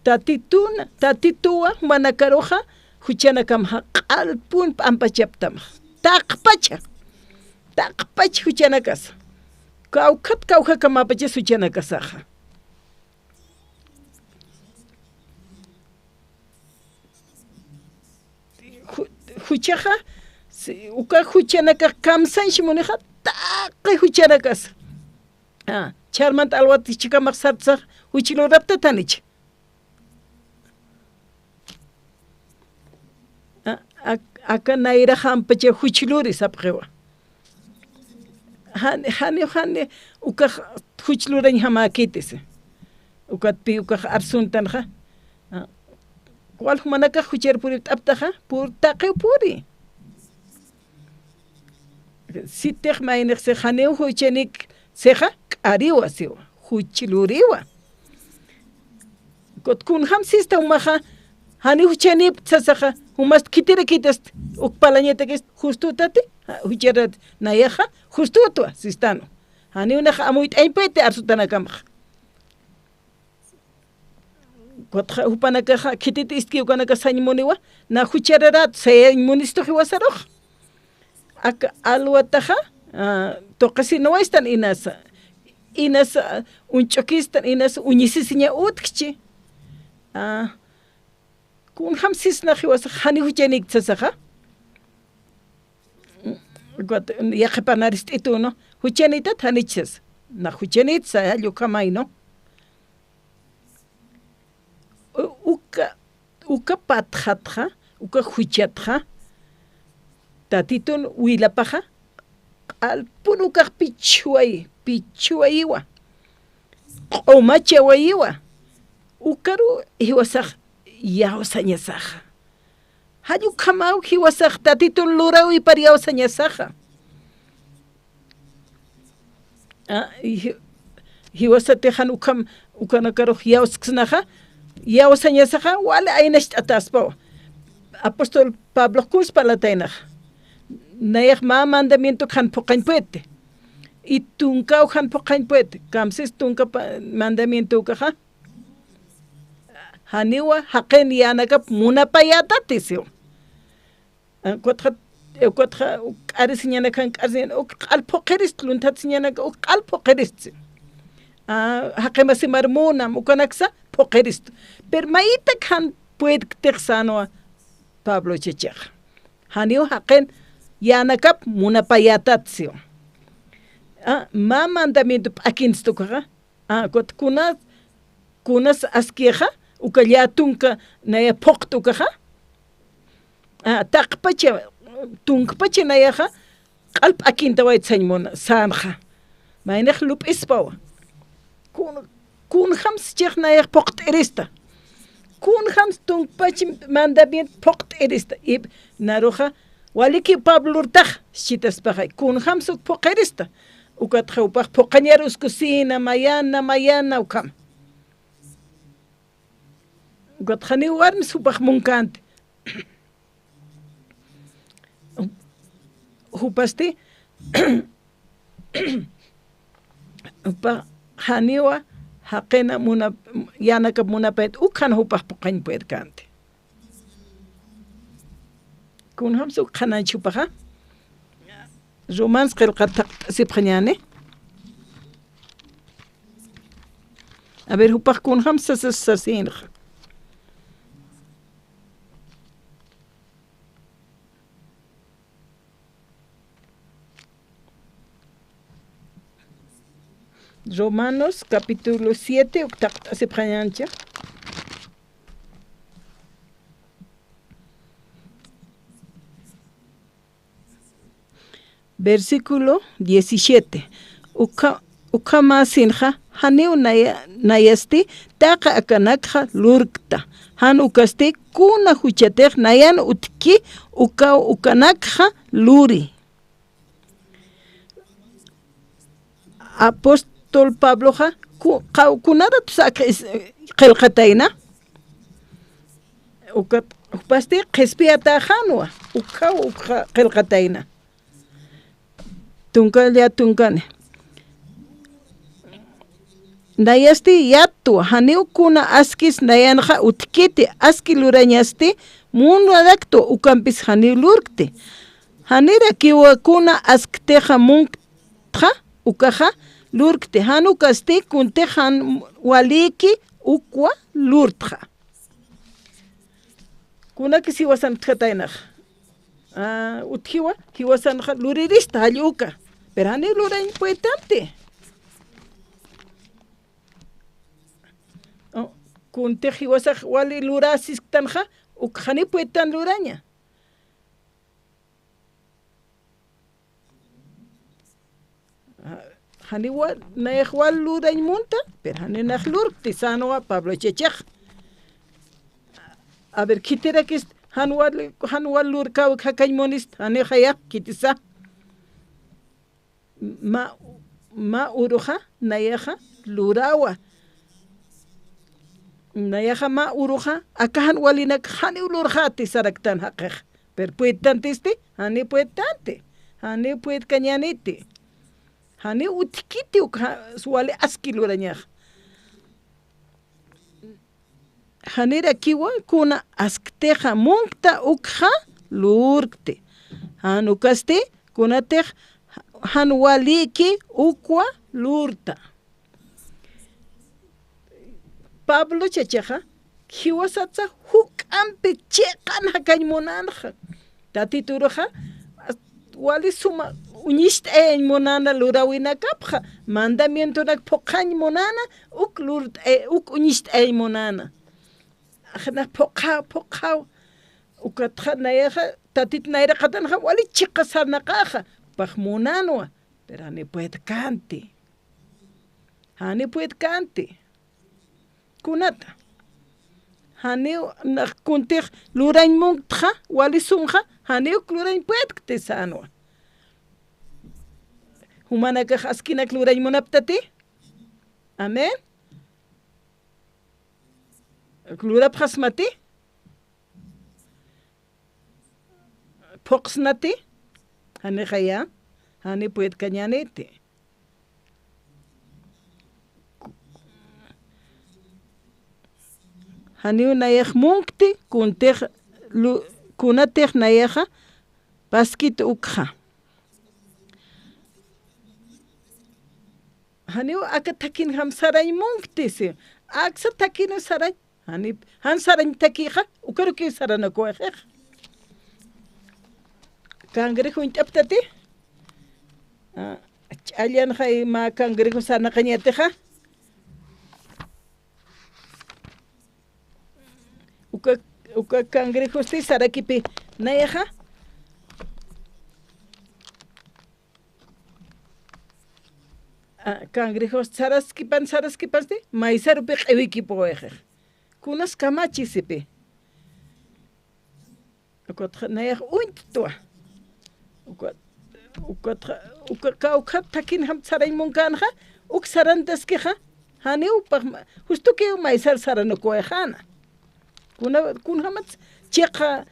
Tatitun, Tatituwa jumanakaruxa, juchanakamxa q'alpun p'ampachaptamax. Taqpacha, taqpach juchanakasa. Kawkhat kawjakamapachas juchanakasaxa. Ju-, juchaxa, si, uka juchanakax kamsañch munixa, taqi juchanakasa. Ah, ch'armant alwat jichhakamax sartsax, juch luraptat janich. Ah, ak-, aka nayraxampacha juch luri sapxiwa. Jani, jani, jani, ukax juch lurañjamäkiti si. Ukatpi, ukax arsuntanxa. Ah, wal jumanakax juchar puript'aptaxa, pur taqiw puri. Sitix maynix si janiw juchanik sixa, k'ariwa siwa, juch luriwa. Kut kunjam sista jumaxa, janiw juchanipkti sasaxa, jumast khitirakitast, uk parlañatakist, justutati, ja, jucharat nayaxa, justutwa, sistanu. Janiw nax amuyt'añpiti arsutanakamax. Kutxa jupanakaxa, khitit istki ukanakasañ muniwa, na juchararat sayañ munistu jiwasarux. Aka alwataxa, ah, tuqisinuwaystan inasa, inasa, ah, uñch'ukistan, inasa uñisisiña utjchi. Ah, kunjam sisna jiwasax, jani juchanikti sasaxa. Kut, yaqhipanarist'itu, ¿no? Juchanitat janich sasa. Na juchanit saya, llukhamaynu. U-, uka, uka patxatxa, uka juchatxa, Tatitun wilapaxa, q'alpun ukax pichhuwayi, pichhuwayiwa, q'umachawayiwa, ukaru jiwasax iyawsañasaxa. Jall ukhamaw jiwasax Tatitun luräwipar iyawsañasaxa. Ah, y ji-, jiwasatix jan ukham, ukanakarux yawsksnaxa, yawsañasaxa, wali aynacht'atäspawa. Apóstol Pablox kuns parlataynaxa. Nayax mä mandamientok jan phuqhañ puedti. Y tunkaw jan phuqhañ puedti. Kamsis tunka pa-, mandamiento ukaxa. Janiwa jaqin yänakap munapayätati siwa. Ukatxa, ukatxa, uk k'arisiñanak jan k'arisiñanak, uk q'al phuqhirist, lunthatsiñanak, uk q'al phuqhirist. Ah, jaqi masimar munam, ukanaksa phuqhirist. Pero mayitak jan puedktix sänwa Pablo chachix. Janiw jaqin yänakap munapayätat siwa. Ah, mä mandamiento p'akinsti ukaxa. Ah, ukat kunas, kunas askixa, uka llätunka naya phuqt ukaxa. Ah, taqpacha, tunkpacha nayaxa, q'al p'akintawayt sañ muna, sänxa. Maynix lup'ispawa. Kun, kunjams chix nayax phuqt'irista. Kunjams tunkpach mandamiento phuqt'irista. Y naruxa, waliki Pablo lurtax, sichitaspaxay. Kunjams uk phuqirista. Ukatxa jupax phuqañar uskusina, mayana, mayana, ukham. Ukatxa janiw warmis jupax munkänti. Jupasti, jupax janiwa jaqina muna-, yänakap munapayät, uk jan jupax phuqhañ puedkänti. Kunjams uk qhanañch jupaxa. Romans qillqat thaqt'asipxañäni. A ver, jupax kunjams sasas sasinxa. Romanos capítulo siete, uk thaqt'asipxañäncha. Versículo diecisiete. Ukha-, ukhamäsinxa, janiw naya-, nayasti, taqi akanakxa lurkta. Jan ukasti, kuna juchatix nayan utjki, ukaw ukanakxa luri. Apóstol Pabloxa, ku-, qaw-, kunaratus ak is-, qillqatayna. Ukat, jupasti qhispiyatäxänwa, ukhaw, ukxa qillqatayna. Tunka llätunkani. Nayasti yatwa, janiw kuna askis nayanxa utjkiti, aski lurañasti, munaraktwa, ukampis janiw lurkti. Janirakiwa kuna asktixa munktxa, ukaxa lurkti, jan ukasti kuntix jan waliki ukwa lurtxa. Kunakis jiwasan utjataynax. Ah, utjiwa, jiwasanxa lurirista, jall uka. Pero janiw lurañ puedtanti. Oh, kuntix jiwasax wali luräsisktanxa, uk janiw puedtan luraña. Ah, janiw wal, nayax wal lurañ munta, pero janiw nax lurkti sänwa Pablo chachix. A ver, khitirakist, jan wal, jan wal lurkäwik jakañ munist, janiw jaya, khitisa. Mä, mä uruxa, nayaxa, luräwa. Nayaxa mä uruxa, aka jan walinak janiw lurxäti saraktan jaqix. Pero puedtantisti, janiw puedtanti. Janiw puedkañäniti. Janiw utjkiti uk ja-, wali aski lurañax. Janirakiwa kuna asktixa munkta ukxa lurkti. Jan ukasti kunatix jan waliki ukwa lurta. Pablo chachaxa, jiwasatsa juk'ampi chiqan jakañ munänxa. Tatituruxa, wali suma uñist'ayañ munäna luräwinakapxa, mandamientonak phuqhañ munäna, uk lurt'ay-, uk uñist'ayañ munäna. Ajna phuqhaw, phuqhaw. Ukatxa nayaxa, Tatit nayraqatanxa, wali chiqa sarnaqaxa, pax munänwa, pero jani puedkänti. Jani puedkänti. Kunata. Janiw nax kuntix lurañ munktxa, wali sumxa, janiw lurañ puedkti sänwa. Jumanakax askinak lurañ munaptati. Amén. Lurapxasmati. Phuqsnati. Janixaya. Jani puedkañäniti. Janiw nayax munkti, kuntix lu-, kunatix nayaxa paskit ukxa. Janiw aka thakinjam sarañ munkti, si. Aksa thakin sarañ. Jani, jan sarañ thakixa, ukarukiw saranakuwayxix. Cangrejo uñt'aptati. Ah, ch'allanxay mä cangrejo sarnaqañatixa. Uka, uka cangrejosti sarakipi nayaxa. Ah, cangrejo saraskipan, saraskipansti, maysarupi q'iwikipuwayxix. Kunas kamachisipi. Ukatxa nayax uñt'twa. Ukat, ukatxa, uka, kawkhat thakinjam sarañ munkänxa, uk sarantaskixa, janiw pax ma-, justukiw maysar saranukuwayxäna. Kuna, kunjamat chiqa,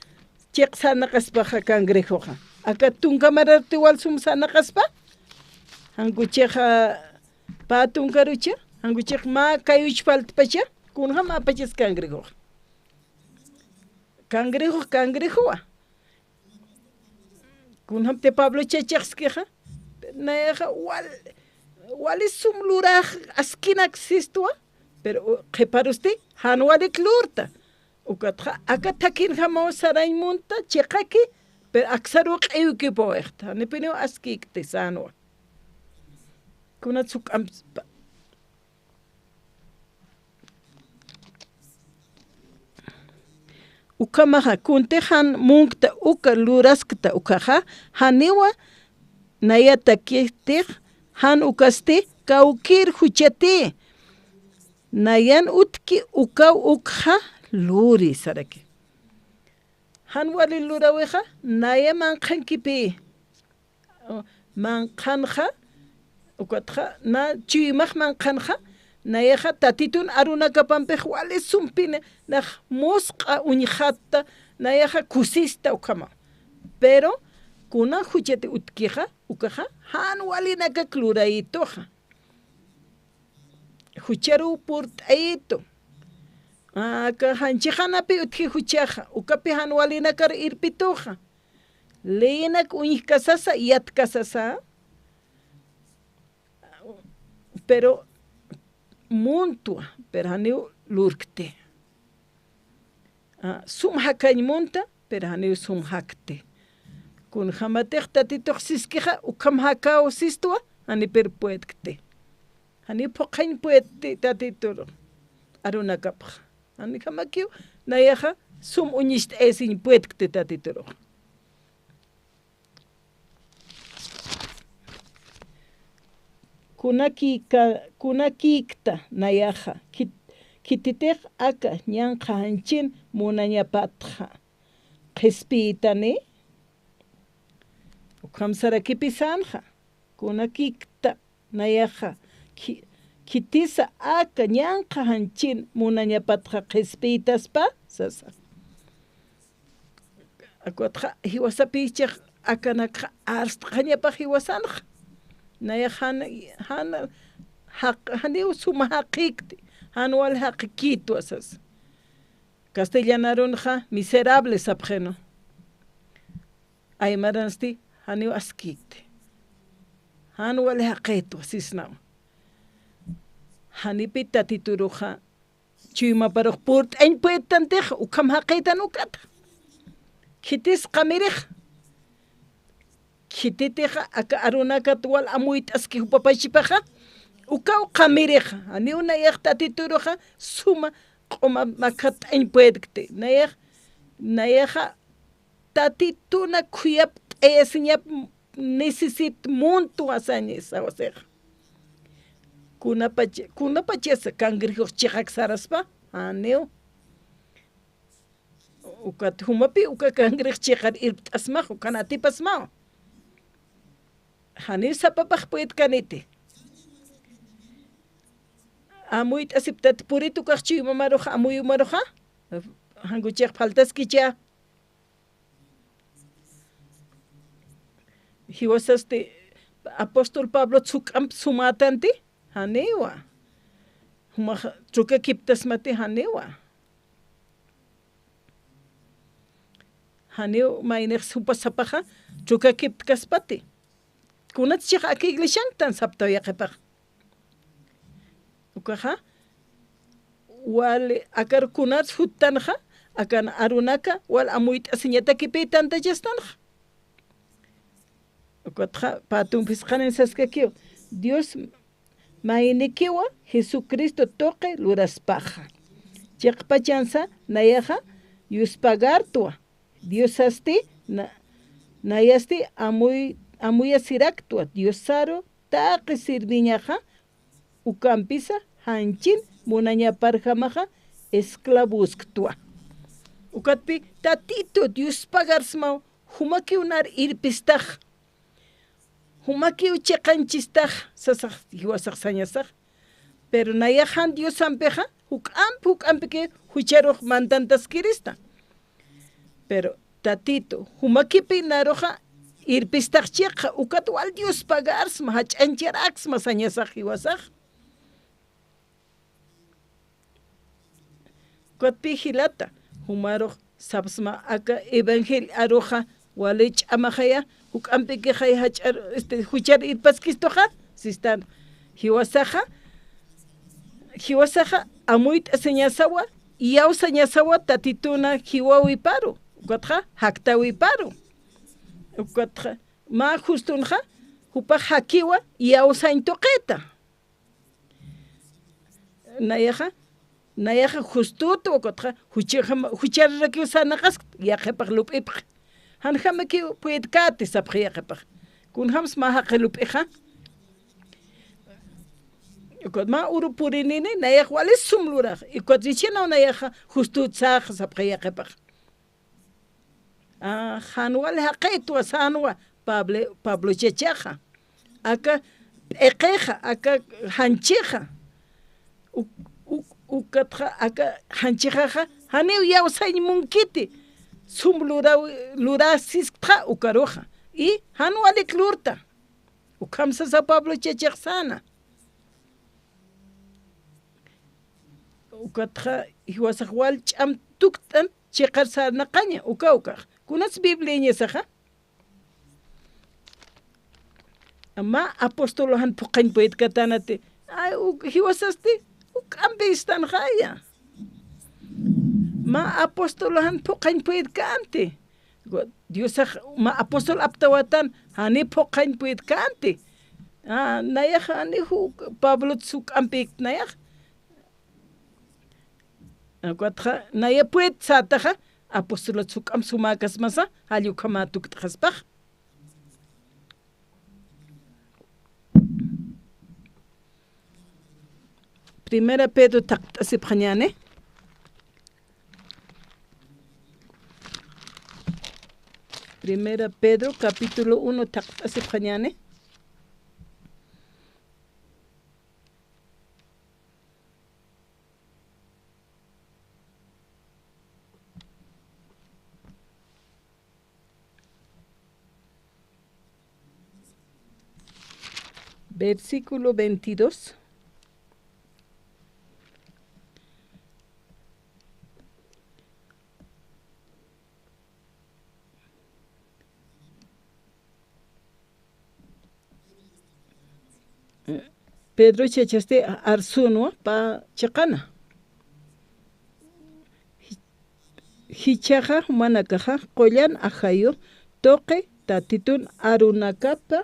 chiq sarnaqaspaxa cangrejoxa. Aka tunka mararti wal sum sarnaqaspa, jankuchixa pä tunkarucha, jankuchix mä kayuch faltpacha, kunjam apachas cangrejoxa. Cangrejo, cangrejowa. Kunjamti Pablo chachaqskixa, nayaxa wal, wali sum lurax askinak sistwa, pero, u, qhiparusti, jan walik lurta. Ukatxa, aka thakinjamaw sarañ munta, chiqaki, pero aksaruw q'iwkipuwayxta, janipiniw askikti sänwa. Kunat suk'amp-, Ukhamaxa, kuntix jan munkta uka luraskta ukhaxa, janiwa nayatakïtix, jan ukasti kawkïr juchati. Nayan utjki ukaw ukxa luri saraki. Jan wali luräwixa, naya manqhankipï. Manqhanxa, ukatxa, na chuymax manqhanxa, nayaxa Tatitun arunakapampix wali sumpini, nax musq'a uñxatta, nayaxa kusista ukhama. Pero, kuna juchati utjkixa, ukaxa, jan walinakak lurayituxa. Jucharuw purt'ayitu. Aka jan chiqanapi utji juchaxa, ukapi jan walinakar irpituxa. Leyinak uñjkasasa, yatkasasa. Pero muntwa, pero janiw lurkti. A, sum jakañ munta, pero janiw sum jakti. Kunjamatix Tatitux siskixa, ukham jakaw sistwa, janipir puedkti. Janiw phuqhañ puedkti Tatitur arunakapxa. Janijamakiw, nayaxa, sum uñist'ayasiñ puedkti Tatiturux. Kunakïka-, kunakïkta nayaxa, khit-, khititix aka ñanqha janchin munañapatxa, qhispiyitani, ukham sarakipï sänxa, kunakïkta nayaxa, khi-, khitisa aka ñanqha janchin munañapatxa qhispiytaspa, sasa. Akutxa jiwasapïchix akanakxa arst'xañapax jiwasanxa. Nayax jan, jan, jaq-, janiw suma jaqïkti, jan wal jaqikïtwa sasa. Castellan arunxa miserable sapxinu. Aymaransti janiw askïkti. Jan wal jaqïtwa sisnaw. Janipï Tatituruxa chuymaparux purt'añ puedtantix, ukham jaqïtan ukata. Khitis qamirix. Khititixa aka arunakat wal amuyt'aski jupapachipaxa, ukaw qamirixa. Janiw nayax Tatituruxa suma q'uma makhat'añ puedkti. Nayax, nayaxa Tatituna khuyapt'ayasiñap necesit muntwa saña sawasix. Kunapacha, kunapachasa cangrejux chiqak saraspa, janiw. Ukat jumapi uka cangrej chiqar irpt'asmax, ukan atipasmaw. janiw sapapax puytkaniti. Amuyt'asiptati puritu kax chuymamaruxa, amuyumaruxa, jan kuchix faltaskicha. Jiwasasti apóstol Pablo juk'amp sumätanti, janiwa. Jumax trukakiptasmati, janiwa. Janiw maynix jupa sapaxa trukakiptkaspati. Kunatsa chiqa aka iglesianktan saptaw yaqhipax. Ukaxa, wali akar kunats juttanxa, akan arunaka, wal amuyt'asiñatakipï tantachastanxa. Ukatxa, pä tumpis qhanin saskakiw, Dios maynikiwa Jesucristo tuqi luraspaxa. Chiqpachansa nayaxa yuspagartwa. Diosasti na-, nayasti amuy-, amuyasiraktwa. Diosaru taqi sirviñaxa, ukampisa janchin munañaparjamaxa esclavosktwa. Ukatpi Tatitu Diospagarsmaw jumakiw nar irpistax. Jumakiw chiqanchistax, sasax, jiwasax sañasax. Pero nayax jan Diosampixa, juk'amp, juk'ampiki jucharux mandantaskirista. Pero Tatitu, jumakipi naruxa irpistax chiqa, ukat wal Diospagarsma, jach'añcharaksma sañasax jiwasax. Ukatpi jilata, jumarux sapsma aka evangelio aruxa wali ch'amaxaya, juk'ampikixay jach'ar, este, juchar irpaskistuxa, sistan. Jiwasaxa, jiwasaxa amuyt'asiñasawa, iyawsañasawa Tatituna jiwawiparu, ukatxa jaktawiparu. Ukatxa mä justunxa, jupax jakiwa iyawsañ tuqita. Nayaxa, nayaxa justutu, ukatxa, juchi-, jama-, juchararakiw sarnaqaskta, yaqhipax lup'ipxi. Janjamakiw puytkati sapxi yaqhipax. Kunjams mä jaqi lup'ixa. Ukat mä uru purinini, nayax wali sum lurax. Ukat richinaw nayaxa justut saxa sapxi yaqhipax. A, jan wali jaqitwa sänwa Pablo, Pablo chachaxa. Aka p'iqixa, aka janchixa. Uk-, uk-, ukatxa, aka janchixaxa, janiw iyawsañ munkiti. Sum luraw-, lurasisktxa ukaruxa. Y jan walik lurta. Ukham sasa Pablo chachax säna. Ukatxa, jiwasax wal ch'am tukt'an, chiqar sarnaqaña, uka ukax. Kunats Bibliañasaxa? Mä apostol jan phuqhañ puytkatänati. Ay, uk-, jiwasasti, juk'ampi istanxaya. Mä apostol jan phuqhañ puytkänti. Diosax mä apostol aptawatan, jani phuqhañ puytkänti. A, nayax jani ju-, Pablot juk'ampïkt nayax. Ukatxa, naya puyt sätaxa, apostolot juk'amp sumäkasmasa, jall ukhama tukt'xaspax. Primera Pedro thaqt'asipxañäni. Primera Pedro, capítulo uno, thaqt'asipxañäni. Versículo veintidós. Pedro chachasti arsünwa pä chiqana. Jichhaxa jumanakaxa qullan ajayu tuqi Tatitun arunakapa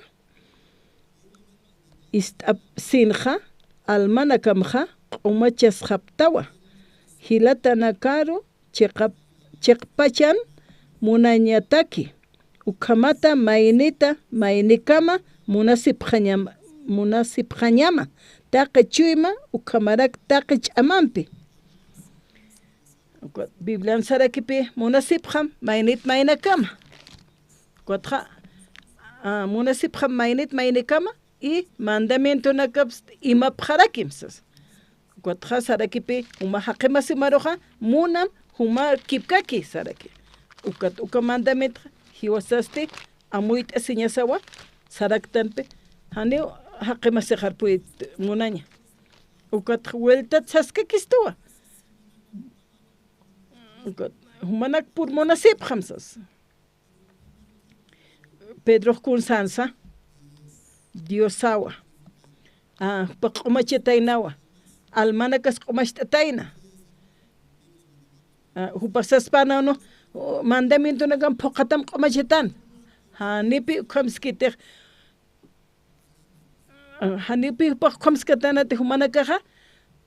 ist'apsinxa almanakamxa q'umachasxaptawa. Jilatanakaru chiqap-, chiqpachan munañataki, ukhamata maynita maynikama munasipxañam-, munasipxañama, taqi chuyma ukhamarak taqi ch'amampi. Biblian sarakipi munasipxam maynit maynakama. Ukatxa, a, munasipxam maynit maynikama, y mandamientonakapst imapxarakim sas. Ukatxa sarakipi juma jaqimasimaruxa munam juma kipkaki saraki. Ukat uka mandamientxa jiwasasti amuyt'asiñasawa saraktanpi, janiw jaqimasixarpuyt munaña. Ukat vueltat saskakistuwa. Ukat jumanak pur munasipxam sas. Pedrox kun sansa, Diosawa, a, jupax q'umachataynawa, almanakas q'umacht'atayna. A, jupax saspana, no, o, mandamientonakam phuqhatam q'umachatan. Janipi ukhamskitix, a, janipi jupax ukhamskatanati jumanakaxa,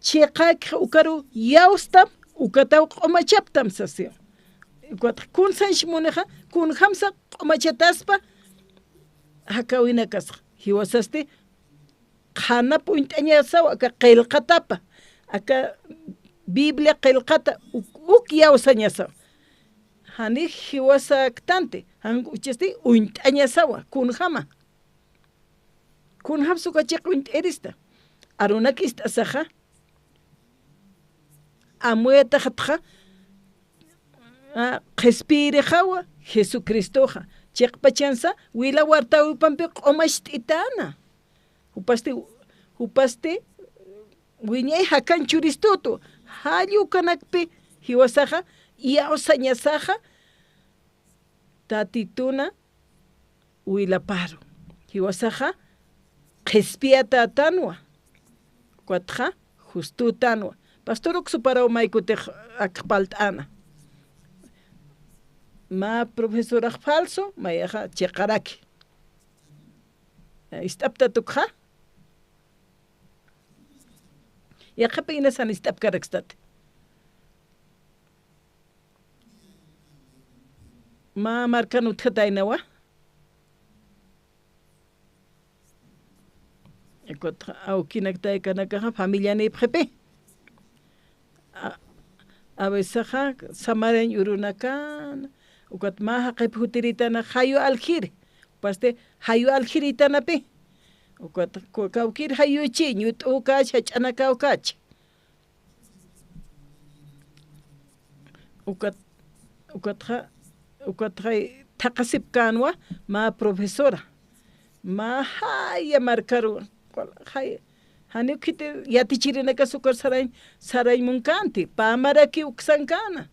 chiqakxa ukaru yawstam, ukataw q'umachaptam sasi. Ukat kun sanch munixa, kunjamsa q'umachataspa jakäwinakasxa. Jiwasasti qhanap uñt'añasaw aka qillqatapa, aka Biblia qillqata uk, uk yawsañasaw. Janix jiwasaktänti, jan uchasti uñt'añasawa, kunjama. Kunjamsa uka chiq uñt'irista. Arunak ist'asaxa, amuyataxatxa, a, qhispiyirixawa Jesucristoxa. Chiqpachansa, wila wartäwipampi q'umacht'itäna. Jupasti, jupasti, wiñay jakan churistutu. Jall ukanakpi, jiwasaxa, iyawsañasaxa, Tatituna, wilaparu. Jiwasaxa qhispiyatätanwa. Ukatxa justütanwa. Pastor, uk suparaw maykutix ak parlt'äna. Mä profesorax falso, mayaxa chiqaraki. Ist'aptat ukxa? Yaqhip inasan ist'apkarakstati. Mä markan utjataynawa. Ukat awkinak taykanakaxa familianïpxipi. A, a veces samarañ urunakan, ukat mä jaqip jutiritana jayu aljiri. Pasti jayu aljiritanapï. Ukat ku, kawkïr jayuchi, ñut'ukach, jach'anakawkach. Ukat, ukatxa, ukatxa thaqhasipkänwa mä profesora. Mä jaya markaru, jay, janiw khiti yatichirinakas ukar sarañ, sarañ munkänti, pä marakiw uksankäna.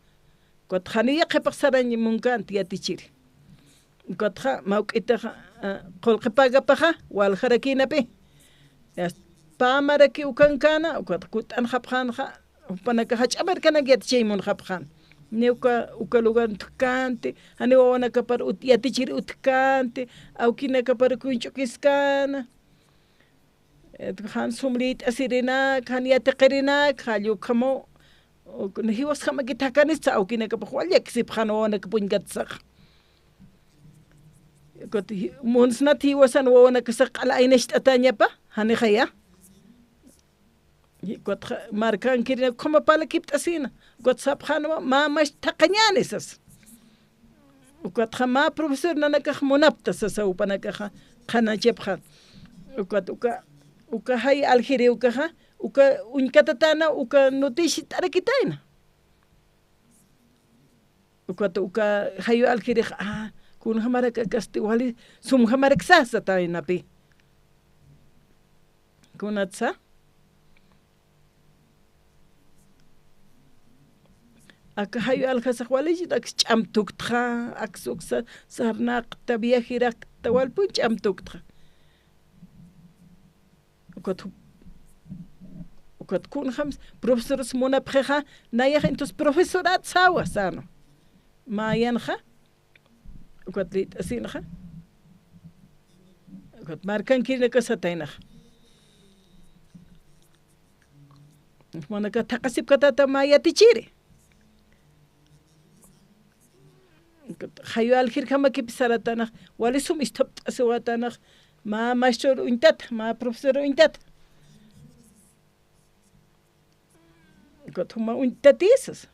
Ukat janiw yaqhipax sarañ munkänti yatichiri. Ukatxa mawk'itaxa, a, qullqi pagapaxa waljarakïnapï. Yast, pä maraki ukankäna, ukat kutt'anxapxänxa, jupanakax jach'a markanak yatichañ munxapxän. Niya uka, uka lugar utjkänti, janiw wawanakapar ut, yatichir utjkänti, awkinakapar kuñch'ukiskäna. Jan sum lït'asirinak, jan yatiqirinak, jall ukhamaw, jiwasjamakit jakanistsa awkinakapax wal llakisipxän wawanakap uñkatsax. Ukat ji, munsnat jiwasan wawanakasax q'ala aynacht'atäñapa, janixaya. Ukatxa markankirinak ukhama parlakipt'asïna, ukat sapxänwa, mä machit thaqhañäni sasa. Ukatxa mä profesor nanakax munapta sasa jupanakaxa qhanachapxä. Ukat uka, uka jay aljiriw ukaxa, uka uñkatatäna, uka noticiat'arakitayna. Ukat uka jayu aljirix, a, kunjamarak akasti wali, sumjamarak sasa satäynapï. Kunatsa? Aka jayu aljasax walichit, aks ch'am tuktxa, aks uksa sarnaqta, viajirakta, walpun ch'am tuktxa. Ukat ju, ukat kunjams, profesoras munapxixa, nayax entonces profesorat sawa, sano. Mayanxa, ukat lït'asinxa. Ukat markankirinakas sataynaxa. Jumanakax thaqhasipkatäta mä yatichiri. Ukat jayu aljirjamakipï sarätanax, wali sum isthapt'asiwätanax, mä maestro uñtata, mä profesor uñtata. Ukat juma uñtati sasa.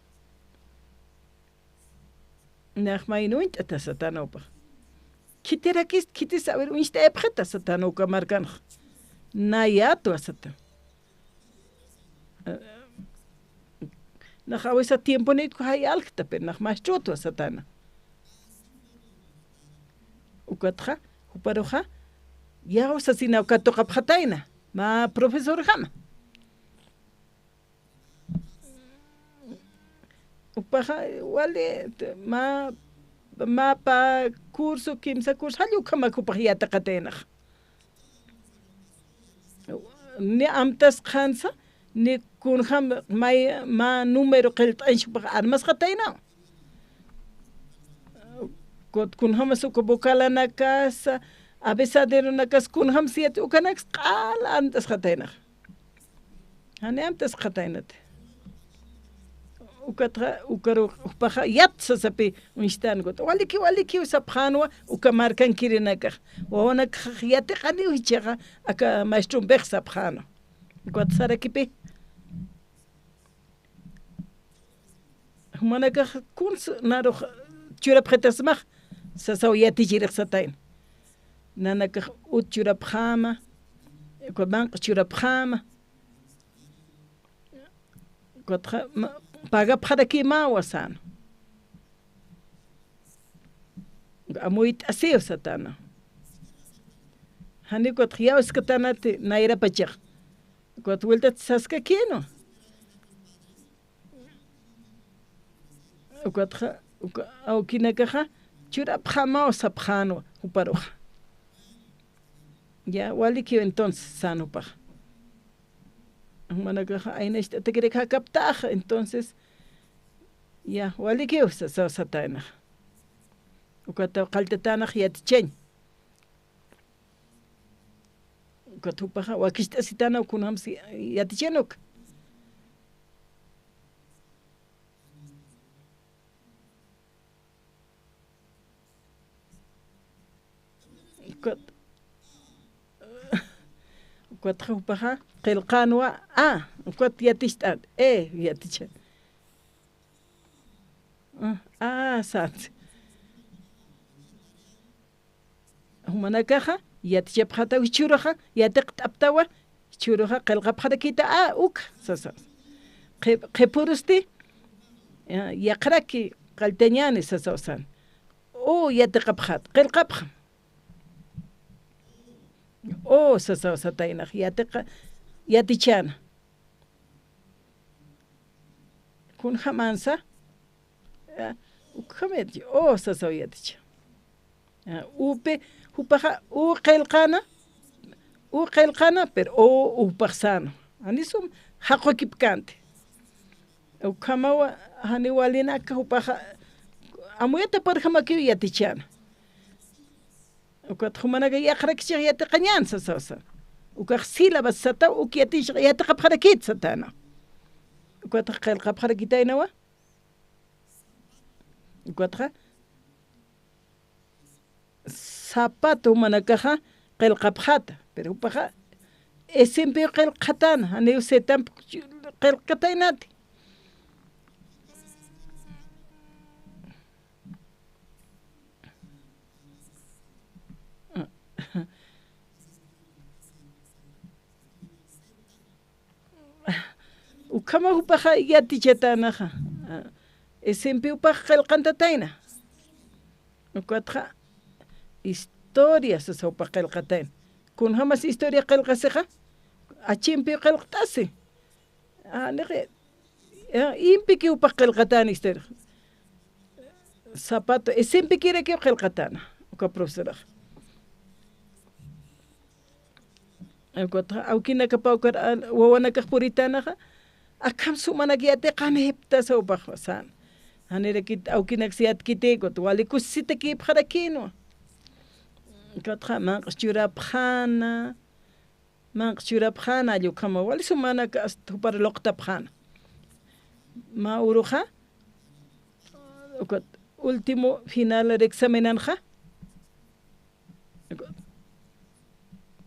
Nax mayni uñt'ata satäna jupax. Khitirakist, khitis, a ver, uñst'ayapxita, satana uka markanx. Nayatwa, satana. Nax awisa tiemponitku jay alkta, pero nax mastrutwa, satana. Ukatxa, juparuxa, yaw sasinaw katuqapxatayna, mä profesorjama. Jupaxa, wali, mä, mä pä curso, kimsa curso, jall ukhamak jupax yatiqataynax. Ni amtasqansa, ni kunjam may, mä número qillqt'añx jupax armasqataynaw. Kut kunjamas uka vocalanakasa, abecedaronakas, kunjamsa yat ukanaks q'al amtasqataynax. Jani amtasqataynati. Ukatxa, ukaru, jupaxa yat sasapi uñstän kut. Walikiw, walikiw sapxänwa, uka markankirinakax. Wawanakax yatiqaniw jichhaxa, aka maestrompix sapxänwa. Ukat sarakipi. Jumanakax kuns narux churapxitasmax, sasaw yatichirix satayna. Nanakax ut churapxäma, uka manq'us churapxäma. Ukatxa, ma-, pagapxarakimawa sän. Amuyt'asiw satana. Jani ukatxa yawsktanati nayrapachax. Ukat vueltat saskakïnwa. Ukatxa, uka, awkinakaxa, churapxämaw sapxänwa, juparuxa. Ya, walikiw entonces, sän jupax. Jumanakaxa, aynacht'atakirak jakaptaxa, entonces, ya, walikiw, sa-, sa-, sataynax. Ukataw qalltatanax yatichañ. Ukat jupaxa wakicht'asitana kunjams yatichanuka. Ukat, ukat jupaxa qillqänwa, a, ukat yaticht'an, e, yatichan. A, a, sats. Jumanakaxa, yatichapxataw jichhüruxa, yatiqt'aptawa, jichhüruxa, qillqapxarakïta, a, uk, sasa. Qhi-, qhipürusti, ya, yaqharaki qalltañäni, sasaw sän. U, yatiqapxät, qillqapxam. U, sasaw sataynax, yatiqa-, yatichäna. Kunjamansa, a, ukhamit, u, sasaw yaticha. A, upi, jupaxa, u qillqäna, u qillqäna, pero u, jupax sänwa. Jani sum, jaqukipkänti. Ukhamawa, jani walinaka, jupaxa, amuyataparjamakiw yatichäna. Ukat jumanaka yaqharakchix yatiqañän sasaw sän. Ukax sílabas sataw, uk yatichix yatiqapxarakït satäna. Ukatxa qillqapxarakitaynawa. Ukatxa zapato jumanakaxa qillqapxäta, pero jupaxa S M P qillqatäna, janiw setamp qillqataynati. Ukhama jupaxa yatichatänaxa. S M P jupax qillqantatayna. Ukatxa historia sasa jupax qillqatayna. Kunjamas historia qillqasixa, H M P qillqt'asi. A, niqi, a, impiki jupax qillqatäna historia. Zapato, S M P kirakiw qillqatäna, uka profesorax. Ukatxa, awkinakapa ukar, a, wawanakax puritänaxa, akham sumanak yatiqanipta sasaw jupax sän. Janirakit awkinaks yatkiti, ukat wali kusisitakipxarakïnwa. Ukatxa, manq'us churapxäna, manq'us churapxäna, ukhama, wali sumanak hasta jupar luqtapxäna. Mä uruxa, ukat último final examenanxa,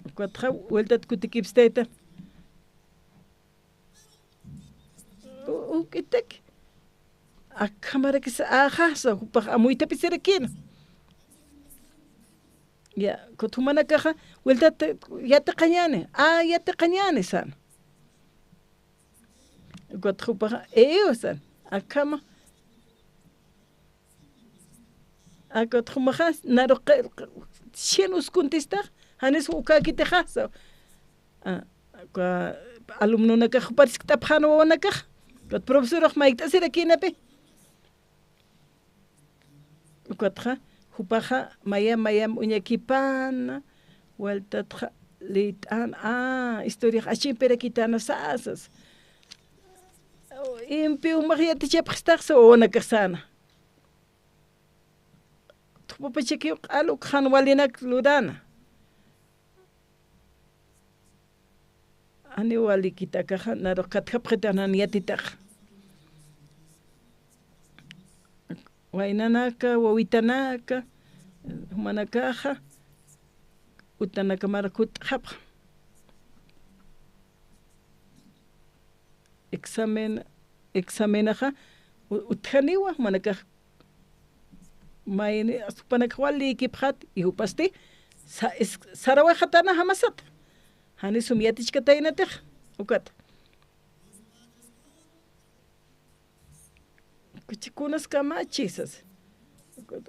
ukatxa, vueltat kutikipstayta. U-, uk'itak. Akhamarakis, ajasa, jupax amuytapisirakïna. Ya, ukat jumanakaxa, wiltat yatiqañäni, a, yatiqañäni, san. Ukat jupaxa, ew, san, akhama, ukat jumaxa, naru qi-, qi-, cien uskuntistax, janis ukäkitixa, so. A, uka alumnonakax jupar jiskt'apxän wawanakax, ukat profesorax mayt'asirakïnapi. Ukatxa, jupaxa, mayam, mayam uñakipana, waltatxa, lït'an, a, historiax achimpirakitana sasas. Impi jumax yatichapxistax, so, wawanakax säna. Jupapachakiw q'al uk jan walinak lurana. Janiw walikiti akaxa, narux katjapxitan jan yatitaxa. Waynanaka, wawitanaka, jumanakaxa, utanakamar kutt'xapxam. Examen, examenaxa, u-, utjaniwa, jumanakax mayni, jupanakax walïkipxäti, y jupasti, sa-, es-, sarawayxatana jamasat. Jani sum yatichkataynatix, ukat. Kuchi kunas kamachisa.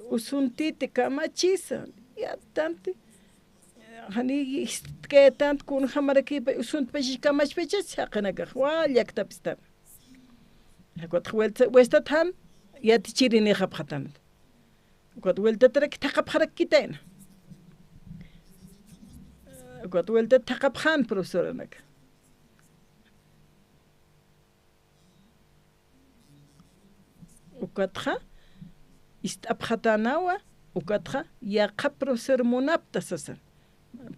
Usuntiti kamachisa. Yattanti. Jani ist'kaytanti kunjamarakipa usuntpachachi kamachpachachi jaqinakax. Wal llaktapistana. Ukat westat jan yatichirinïxapxatanati. Ukat wiltataraki thaqhapxarakitayna. Ukat wiltat thaqhapxän profesoranaka. Ukatxa, ist'apxatänawa, ukatxa, yaqha profesor munapta sasan.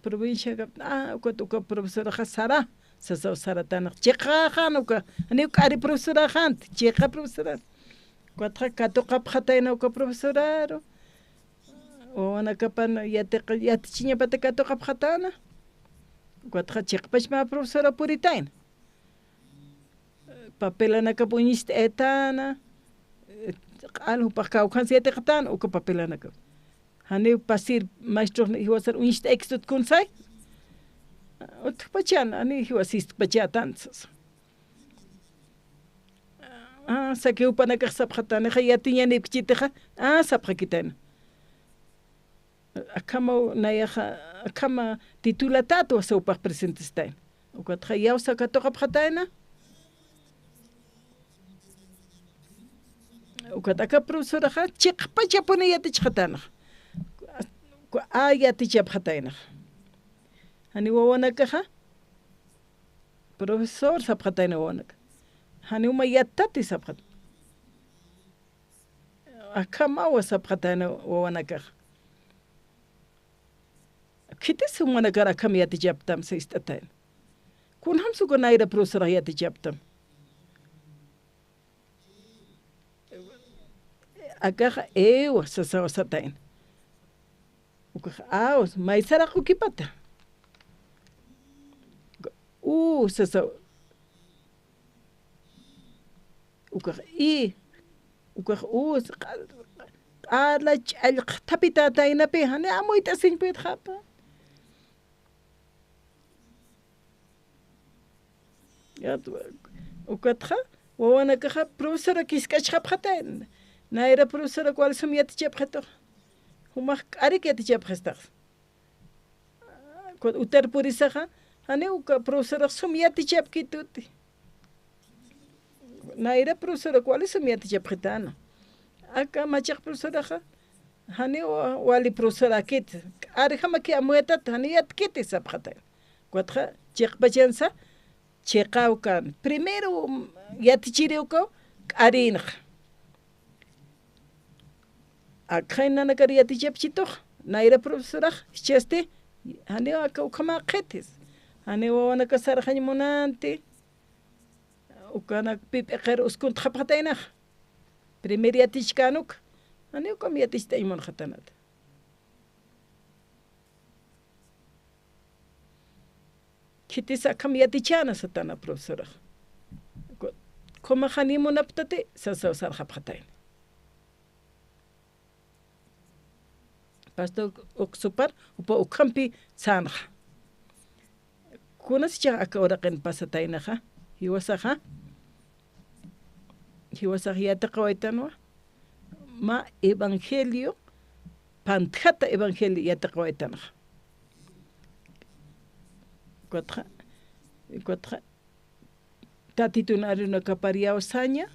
Provinciakapta, a, ukat uka profesoraxa sara, sasaw saratanx. Chiqaxan uka, janiw k'ari profesoraxanti, chiqa profesoran. Ukatxa katuqapxatayna uka profesoraru. Wawanakapan yatiq-, yatichiñapata katuqapxatäna. Ukatxa chiqpach mä profesora puritayna. Papelanakap uñist'aytana, q'al jupax kawkhansa yatiqtana, uka papelanakap. Janiw pasir maestrox jiwasar uñist'aykistut kunsay. Utjpachan, jani jiwas ist'pachätan sasa. A, saki jupanakax sapxatanixa, yatiñanipkichitixa, a, sapxakitayna. Akhamaw nayaxa, akhama titulatätwa sawpax presentestayna. Ukatxa yawsa katuqapxatayna. Ukat aka profesoraxa chiqpachapuni yatichxatanax. A yatichapxataynax. Jani wawanakaxa, profesor sapxatayna wawanaka. Jani uma yattati sapxat. Akhamawa sapxatayna wawanakax. Khitis jumanakar akham yatichaptam sa ist'atayna. Kunjams uka nayra profesorax yatichaptam. Akax ewa sasaw satayna. Ukax aw, maysaraqukipata. U sasaw. Ukax i, ukax u, qa-, q'ala ch'allqthapitätaynapi, jani amuyt'asiñpuytxapa. Ukatxa, wawanakaxa, profesora kisk'achxapxatayna. Nayra profesorak wali sum yatichapxitux. Jumax k'arik yatichapxistax. Ukat utar purisaxa, janiw uka profesorax sum yatichapkituti. Nayra profesorak wali sum yatichapxitana. Aka machaq profesoraxa, janiw wali profesorakit. K'arjamaki amuytat, jani yatkiti sapxatayna. Ukatxa, chiqpachansa, chiqaw kan. Primero, yatichiriw ukaw, k'arïnxa. Akxay nanakar yatichapchitux, nayra profesorax, jichhasti, janiw aka ukhama qhitis. Janiw wawanaka sarxañ munanti, ukanak pip'iqir uskuntxapxataynax. Primer yatichkän uk, janiw ukham yaticht'añ munxatanat. Khitis akham yatichäna satana profesorax. Ku-, kumax jani munaptati, sasaw sarxapxatayna. Pastor Oxopar, jupa ukhampi sänxa. Kunas jichhax aka uraqin pasataynaxa, jiwasaxa, jiwasax yatiqawaytanwa, mä evangelio, pantjata evangelio yatiqawaytanxa. Ukatxa, ukatxa, Tatitun arunakapar iyawsaña,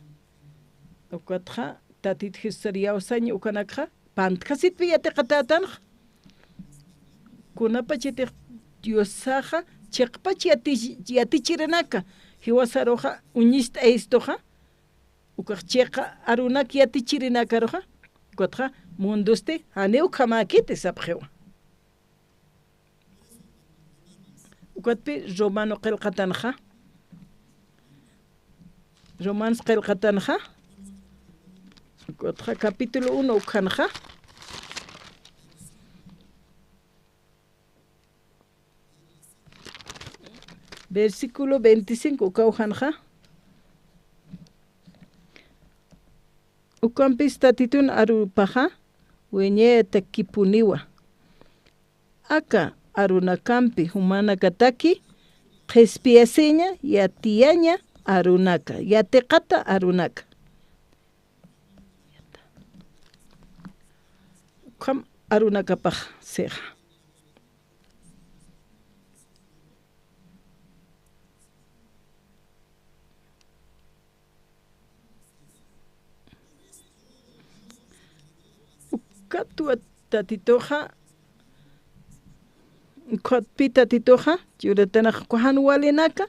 ukatxa, Tatit Jesusar iyawsaña, ukanakxa, pantjasitpi yatiqatätanxa. Kunapachatix Diosaxa, chiqpach yati-, yatichirinaka, jiwasaruxa, uñist'ayistuxa, ukax chiqa arunak yatichirinakaruxa, ukatxa, mundosti, janiw ukhamäkiti sapxiwa. Ukatpi Romano qillqatanxa. Romanos qillqatanxa. Ukatxa capítulo uno ukhanxa. Versículo veinticinco uka ujanxa. Ukampis Tatitun arupaxa, wiñayatakipuniwa. Aka arunakampi jumanakataki qhispiyasiña yatiyaña arunaka, yatiqata arunaka. Ukham arunakapax sixa. Ukatwa Tatituxa, ukatpi Tatituxa, churatanax uka jan walinaka,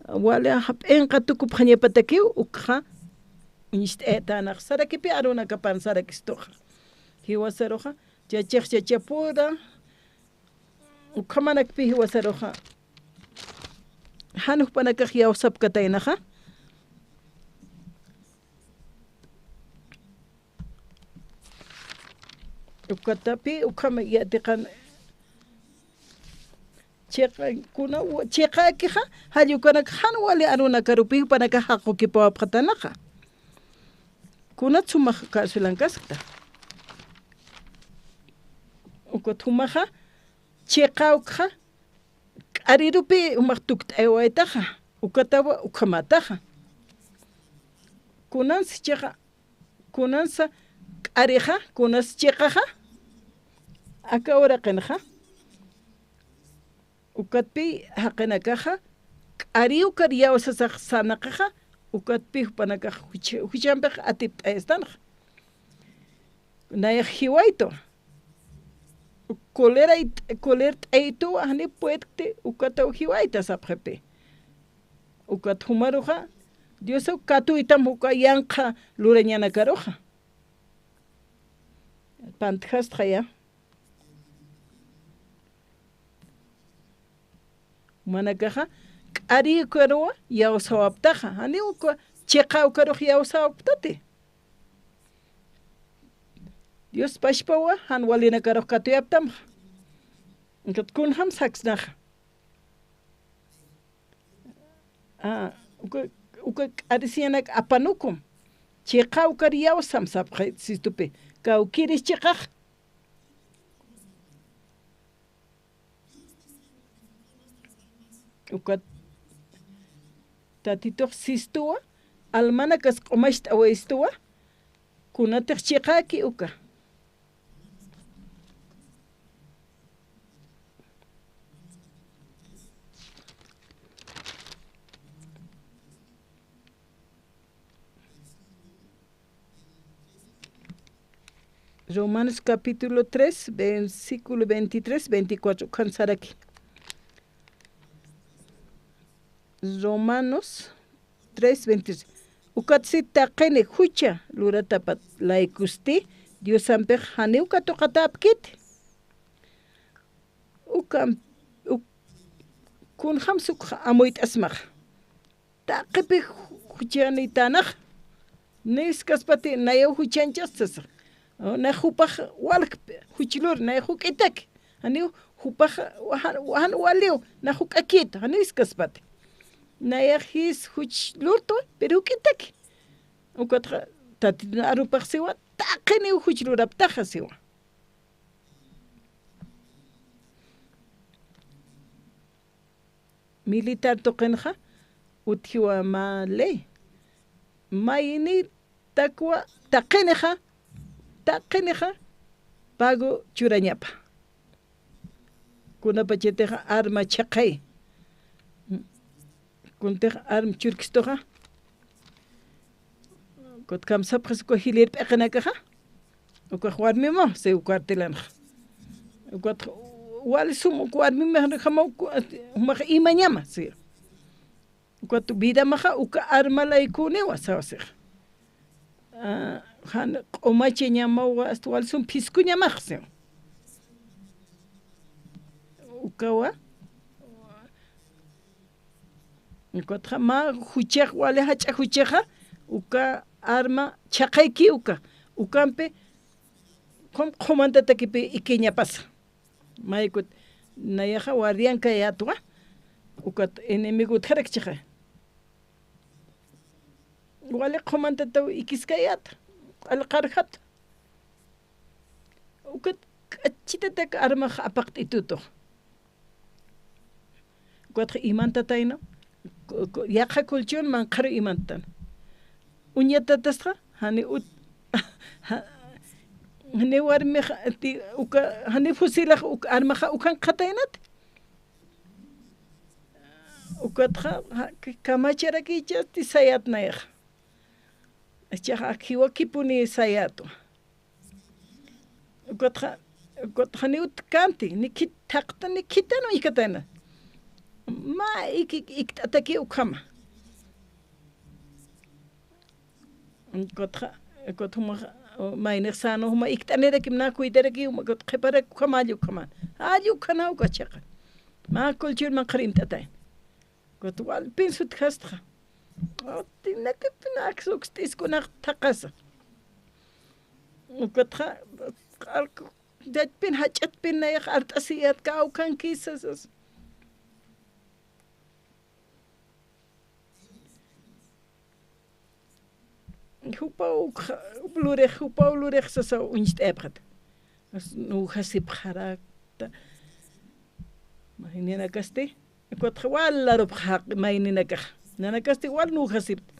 wali jap'inqa tukupxañapatakiw, ukxa, uñist'ayatanax, sarakipi arunakapan sarakistuxa. Jiwasaruxa, chachix chachapura, ukhamanakpi jiwasaruxa. Jan jupanakax iyawsapkataynaxa. Ukatapi, ukhama yatiqan chiqa, kuna, chiqakixa, jall ukanak jan wali arunakarupi jupanakax jaqukipawapxatanaxa. Kunat sumax carcelankaskta. Ukat jumaxa, chiqa ukxa, k'arirupi jumax tukt'aywaytaxa, ukatawa ukhamataxa. Kunansa chiqa, kunansa k'arixa, kunas chiqaxa, aka uraqinxa, ukatpi jaqinakaxa, k'ari ukar iyawsasax sanaqixa, ukatpi jupanakax juch-, juchampix atipt'ayastanxa. Nayax jiwaytu. Coleray-, colert'aytuwa, jani puedkti ukataw jiwayta sapxipi. Ukat jumaruxa, Diosaw katuytam uka yanqha lurañanakaruxa. Pantjastxaya. Jumanakaxa, k'ari ukaruwa iyawsawaptaxa, janiw uka chiqa ukarux iyawsawaptati. Dios pachpawa, jan walinakarux katuyaptamxa. Entonces, kunjam saksnaxa. Ah, uka, uka k'arisiñanak apanukum. Chiqa ukar iyawsam sapxi Sistupi. Kawkiris chiqax. Ukat Tatitux sistuwa, almanakas q'umacht'awayistuwa, kunatix chiqaki uka. Romanos capítulo tres, versículo veintitrés, veinticuatro, ukan saraki. Romanos tres, veintitrés. Ukatsi taqini jucha luratapat laykusti, Diosampix janiw katuqatäpkiti. Uka, uk-, kunjams ukxa amuyt'asmax. Taqipï ju-, juchanïtanax. Niskaspati nayaw juchanchas sasa. Nax jupax walkpi juch lur, nayax juk'itaki. Janiw jupax wajan, wajan waliw, nax juk'akitu, janiw iskaspati. Nayax jis juch lurtu, pero juk'itaki. Ukatxa Tatitun arupax siwa, taqiniw juch luraptaxa siwa. militar tuqinxa, utjiwa mä ley. Maynitakwa taqinixa, taqinixa, pago churañapa. Kunapachatixa arma chhaqay. Kuntix arma churkistuxa. Kut kamsapxis uka jilïr p'iqinakaxa. Ukax warmimaw, si uka artilanxa. Ukat wali sum uka warmimax jama uka, jumax imañama, si. Ukat vidamaxa uka arma laykuniwa, sawasix. Ah, jan q'umachañamawa, hasta wali sum phiskuñamax, si. Ukawa. Ukatxa mä juchax, wali jach'a juchaxa, uka arma chhaqayki uka, ukampi qum qhumantatakipï ikiñapasa. Maykut nayaxa guardian kayätwa, ukat enemigo utjarakchixay. Wali qhumantataw ikiskayäta, q'al qarjat. Ukat k'achitatak armax apaqt'itutux. Ukatxa imantatayna, ku-, ku-, yaqha colchón manqharu imantan. Uñatatasxa, jani ut-, jani warmix, ti-, uka, jani fusilax, uka armaxa ukan qhataynat. Ukatxa, ja-, k-, kamacharakichasti sayat nayaxa. Ichaxa akjiwakipuni sayatwa. Ukatxa, ukatxa ni utkanti, ni khit-, thaqta, ni khitan uñjkatayna. Mä ik-, ik-, ikt'ataki ukhama. Ukatxa, ukatxa jumax, maynix sano juma ikt'aniraki, mä cuidaraki, juma ukatxa qhiparaki ukhama, jall ukhaman. Jall ukhana uka chhaqan. Mä colchón manqhar imt'atay. Ukat walpin sutjastxa. Atinakipin aksa ukst'iskunax thaqasa. Ukatxa, q'al-, yatpin jach'atpin nayax art'asiyät kawkhankisa sasa. Jupaw ukxa, lurix, jupaw lurix sasa uñst'ayapxat. Nüjasipxarakta. Mayninakasti, ukatxa wal larupxaq mayninakax. Nanakasti wal nüjasipta.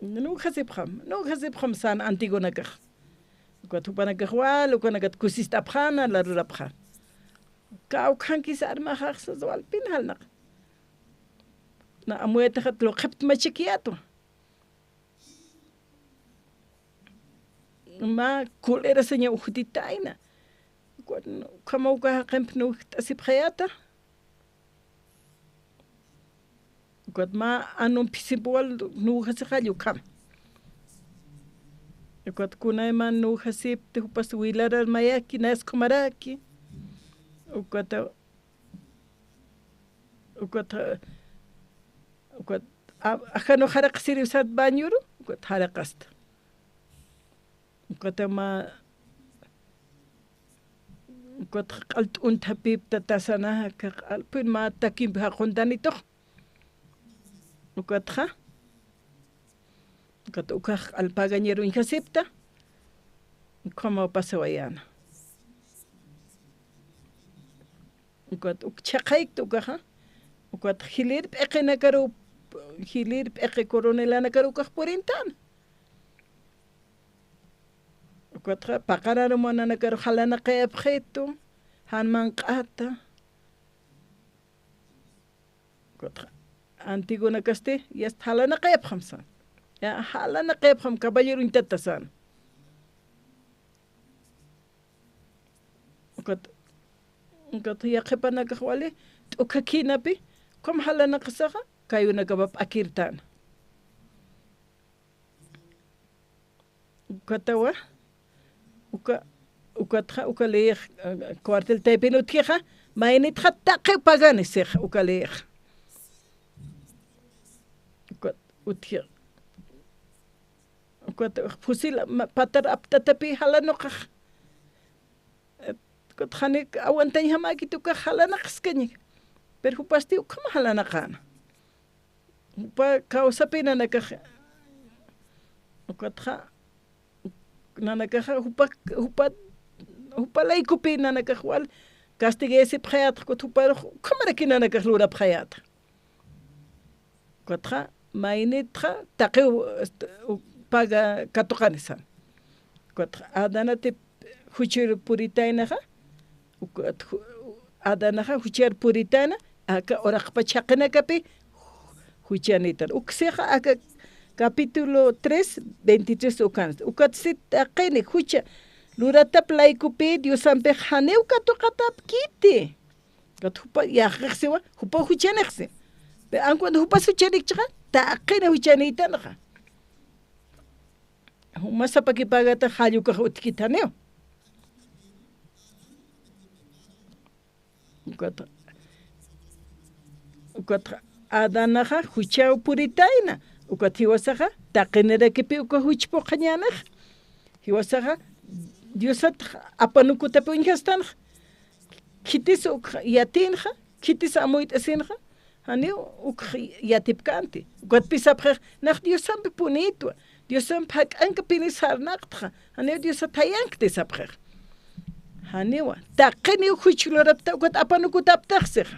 Nüjasipxam, nüjasipxam san antiguonakax. Ukat jupanakax wal, ukanakat kusist'apxäna, larurapxäna. Kawkhankis armaxax sasa walpin jalnaq. Na amuyataxat luqhiptmachikiyätwa. Mä kulera saña ujtitayna. Ukat ukhama uka jaqimp nujt'asipxayäta. Ukat mä anum phisip wal nujasixalla ukham. Ukat kunayman nujasipti jupas wilarar mayaki, nayas ukhamaraki. Ukat, ukat, ukat, a-, ajanu jaraqsiriw sat bañuru, ukat jaraqasta. Ukatama, ukat q'al t'unthapipta tasanaka, q'alpin mä takimpi jaquntanitux. Ukatxa, ukat ukax q'al pagañeruñjasipta, ukhamaw pasawayäna. Ukat uk chhaqhaykta ukaxa, ukat jilïr p'iqinakaruw, jilïr p'iqi coronelanakaruw ukax purintäna. Ukatxa paqararumaw nanakaru jalanaqayapxitu, jan manq'ata. Ukatxa antiguonakasti, yasta jalanaqayapxam san. Ya, jalanaqayapxam caballeroñtata san. Ukat, ukat yaqhipanakax wali, t'ukhakhinapi, ukham jalanaqasaxa, kayunakapa p'akirtana. Ukatawa, uka, ukatxa, uka leyix, eh, cuartel taypin utjixa, maynitxa taqi pagani six, uka leyix. Ukat, utji. Ukat fusil ma-, patar aptatapi jalanuqax. Eh, ukat janik aguantañjamäkit ukax jalanaqaskañi. Pero jupasti ukhama jalanaqäna. Jupa kawsapi nanakax. Ukatxa, nanakaxa jupa, jupa, jupa laykupi nanakax wal castigayasipxayätxa, ukat juparux ukhamaraki nanakax lurapxayätxa. Ukatxa, maynitxa, taqiw, este, u-, paga katuqanisan. Ukatxa, Adanatip juchir puritaynaxa, ukat ju-, Adanaxa juchar puritayna, aka uraqpach jaqinakapi juchanïtan. Uksixa aka capítulo tres, veintitrés ukan. Ukatsti taqini jucha luratap laykupi Diosampix janiw katuqatäpkiti. Ukat jupa yaqix siwa, jupa juchanix si. Pero aun cuando jupas juchanikchixa, taqini juchanïtanxa. Juma sapaki pagata jall ukax utjkit janiw. Ukat, ukat Adanaxa juchaw puritayna. Ukat jiwasaxa, taqinirakipi uka juch phuqhañänix. Jiwasaxa, Diosat apanukutapi uñjastanx. Khitis uk yatinxa, khitis amuyt'asinxa, janiw uk yatipkänti. Ukatpï sapxix, nax Diosampi punïtwa, Diosamp jak'ankapini sarnaqtxa, janiw Diosat jayankti sapxix. Janiwa, taqiniw juch lurapta, ukat apanukutaptax sixa.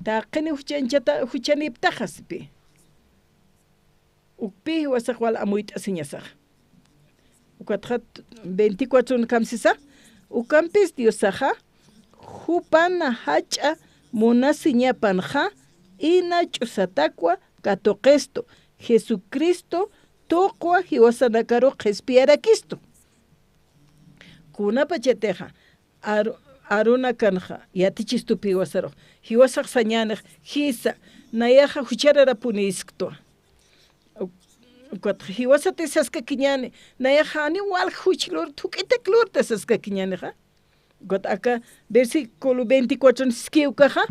Taqiniw juchanchata, juchanïptaxa sipï. Ukpï jiwasax wal amuyt'asiñasax. Ukatxa veinticuatro kamsisa, ukampis Diosaxa, jupana jach'a munasiñapanxa, ina ch'usatakwa katuqistu, Jesucristo tuqwa jiwasanakaru qhispiyarakistu. Kunapachatixa, aru-, arunakanxa, yatichistupi jiwasarux. Jiwasax sañänix, jisa, nayaxa juchararapunïsktwa. Uk-, ukat jiwasati saskakiñäni, nayaxa janiw wal juch lurta, juk'itak lurta saskakiñänixa. Ukat aka versículo veinticuatro siskiw ukaxa,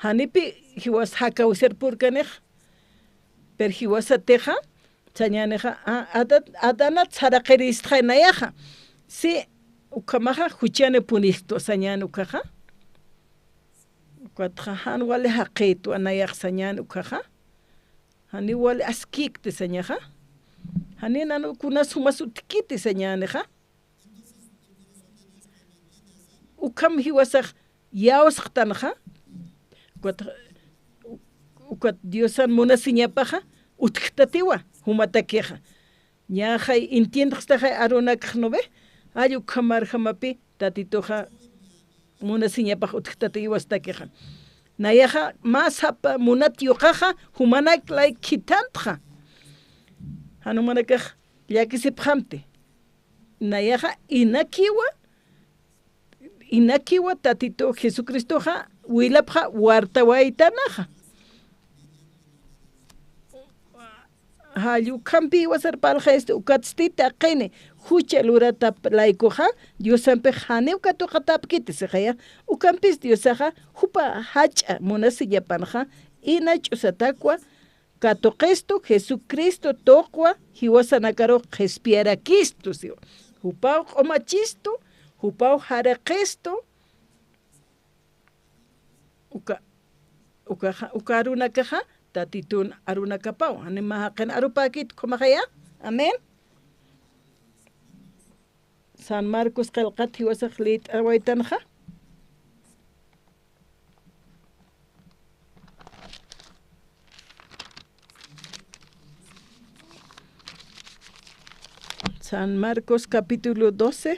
janipï jiwas jakawsir purkanix. Pero jiwasatixa, sañänixa, a-, Ada-, Adanat saraqirïstxay nayaxa. Si, ukhamaxa, juchanïpunïstwa sañäni ukaxa. Ukatxa jan wali jaqïtwa nayax sañäni ukaxa. Janiw wali askïkti sañäxa. Janiw nanu kunas jumas utjkiti sañänixa. Ukham jiwasax yawsxtanxa, ukat, ukat Diosan munasiñapaxa, utjtatiwa, jumatakixa. Ñaxay entiendxtaxay arunakx, ¿no ve? Jall ukhamarjamapi, Tatituxa munasiñapax utjtatiwa sakixa. Nayaxa, mä sapa munat yuqaxa, jumanak lay khithantxa. Jan jumanakax llakisipxamti. Nayaxa inakiwa, inakiwa Tatitu Jesucristoxa wilapxa wartawaytanaxa. Jall ukhampi jiwasar parlxayasti, ukatsti taqini jucha luratap laykuxa, Diosampix janiw katuqatäpkiti sixaya, ukampis Diosaxa jupa jach'a munasiñapanxa, ina ch'usatakwa, katuqistu Jesucristo tuqwa jiwasanakaru qhispiyarakistu, siwa. Jupaw q'umachistu, jupaw jariqistu, uka, ukaxa, uka arunakaxa, Tatitun arunakapaw, jani mä jaqin arupäkit ukhamaxaya. Amén. San Marcos qillqat jiwasax liyt'awaytanxa. San Marcos capítulo doce,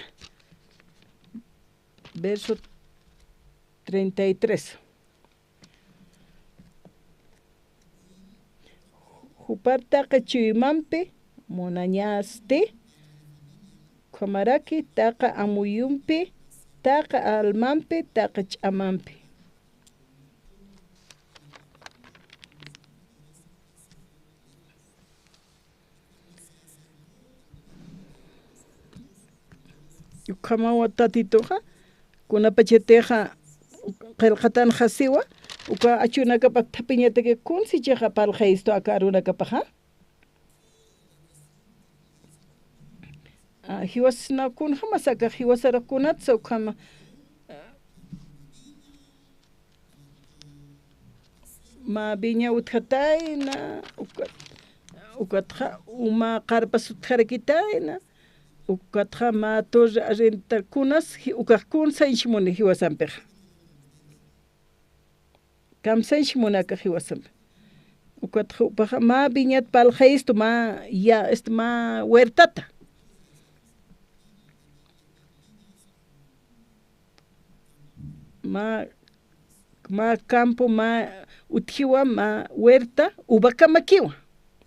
verso treinta y tres. Jupar taqi chuymampi munañasti, ukhamaraki taqi amuyumpi, taqi almampi, taqi ch'amampi. Ukhamawa Tatituxa, kunapachatixa qillqatanxa siwa, uka achunakap akthapiñataki kunsichixa parlxayistu aka arunakapaxa. A, jiwasna kunjamas aka jiwasarux kunatsa ukhama, a, mä viña utjatayna, ukat, ukatxa uma qarpas utjarakitayna, Ukatxa mä torre arrendar kunas, ji-, ukax kun sañch muni jiwasampixa. Kamsañch munaka jiwasampi. Ukatxa jupaxa mä viñat parlxayistu, mä ya, este, mä huertata. Mä, mä campo, mä utjiwa, mä huerta, uvakamakiwa.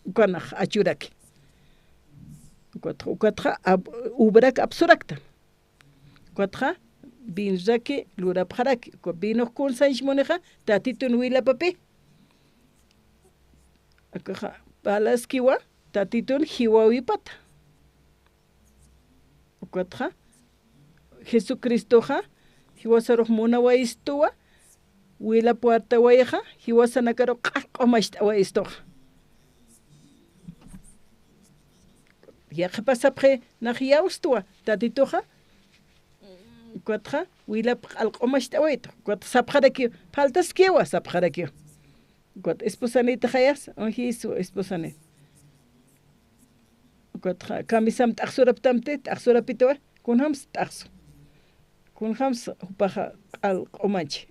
Ukanax achuraki. Ukatxa, ukatxa, ab-, uvarak apsurakta. Ukatxa, vinraki lurapxaraki. Uka vinux kun sañch munixa, Tatitun wilapapi. Akaxa, parlaskiwa, Tatitun jiwawipata. Ukatxa, Jesucristoxa, jiwasarux munawayistuwa, wilap wartawayxa, jiwasanakaru q'al q'umacht'awayistuxa. Yaqhipa sapxi, nax yawstwa, Tatituxa, ukatxa, wilap q'al q'umacht'awaytu, ukatxa sapxarakiw, faltaskiwa, sapxarakiw. Ukat esposanitxayas, unjisu esposanit. Ukatxa, kamisam t'axsuraptamti, t'axsurapitwa, kunjams t'axsu. Kunjams jupaxa q'al q'umachi.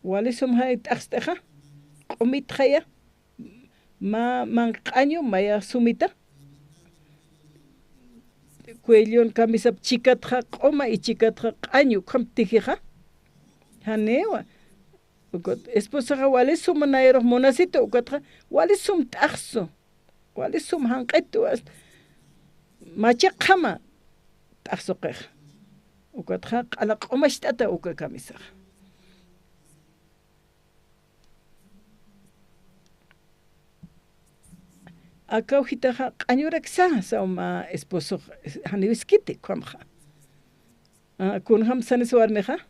Wali sumjay t'axst'ixa, q'umitxaya, mä manq'añu, maya sumita. Cuellon kamisap chikatxa q'uma y chikatxa q'añu, ukham tijixa. Janiwa. Ukat esposaxa wali sum nayarux munasitu, ukatxa wali sum t'axsu, wali sum janq'itu, hasta machaqjama t'axsuqixa. Ukatxa q'ala q'umacht'ata uka kamisaxa. Akaw jitaxa q'añuraksa, saw mä esposox janiw iskiti, ukhamxa. Ah, kunjam sanis warmixa.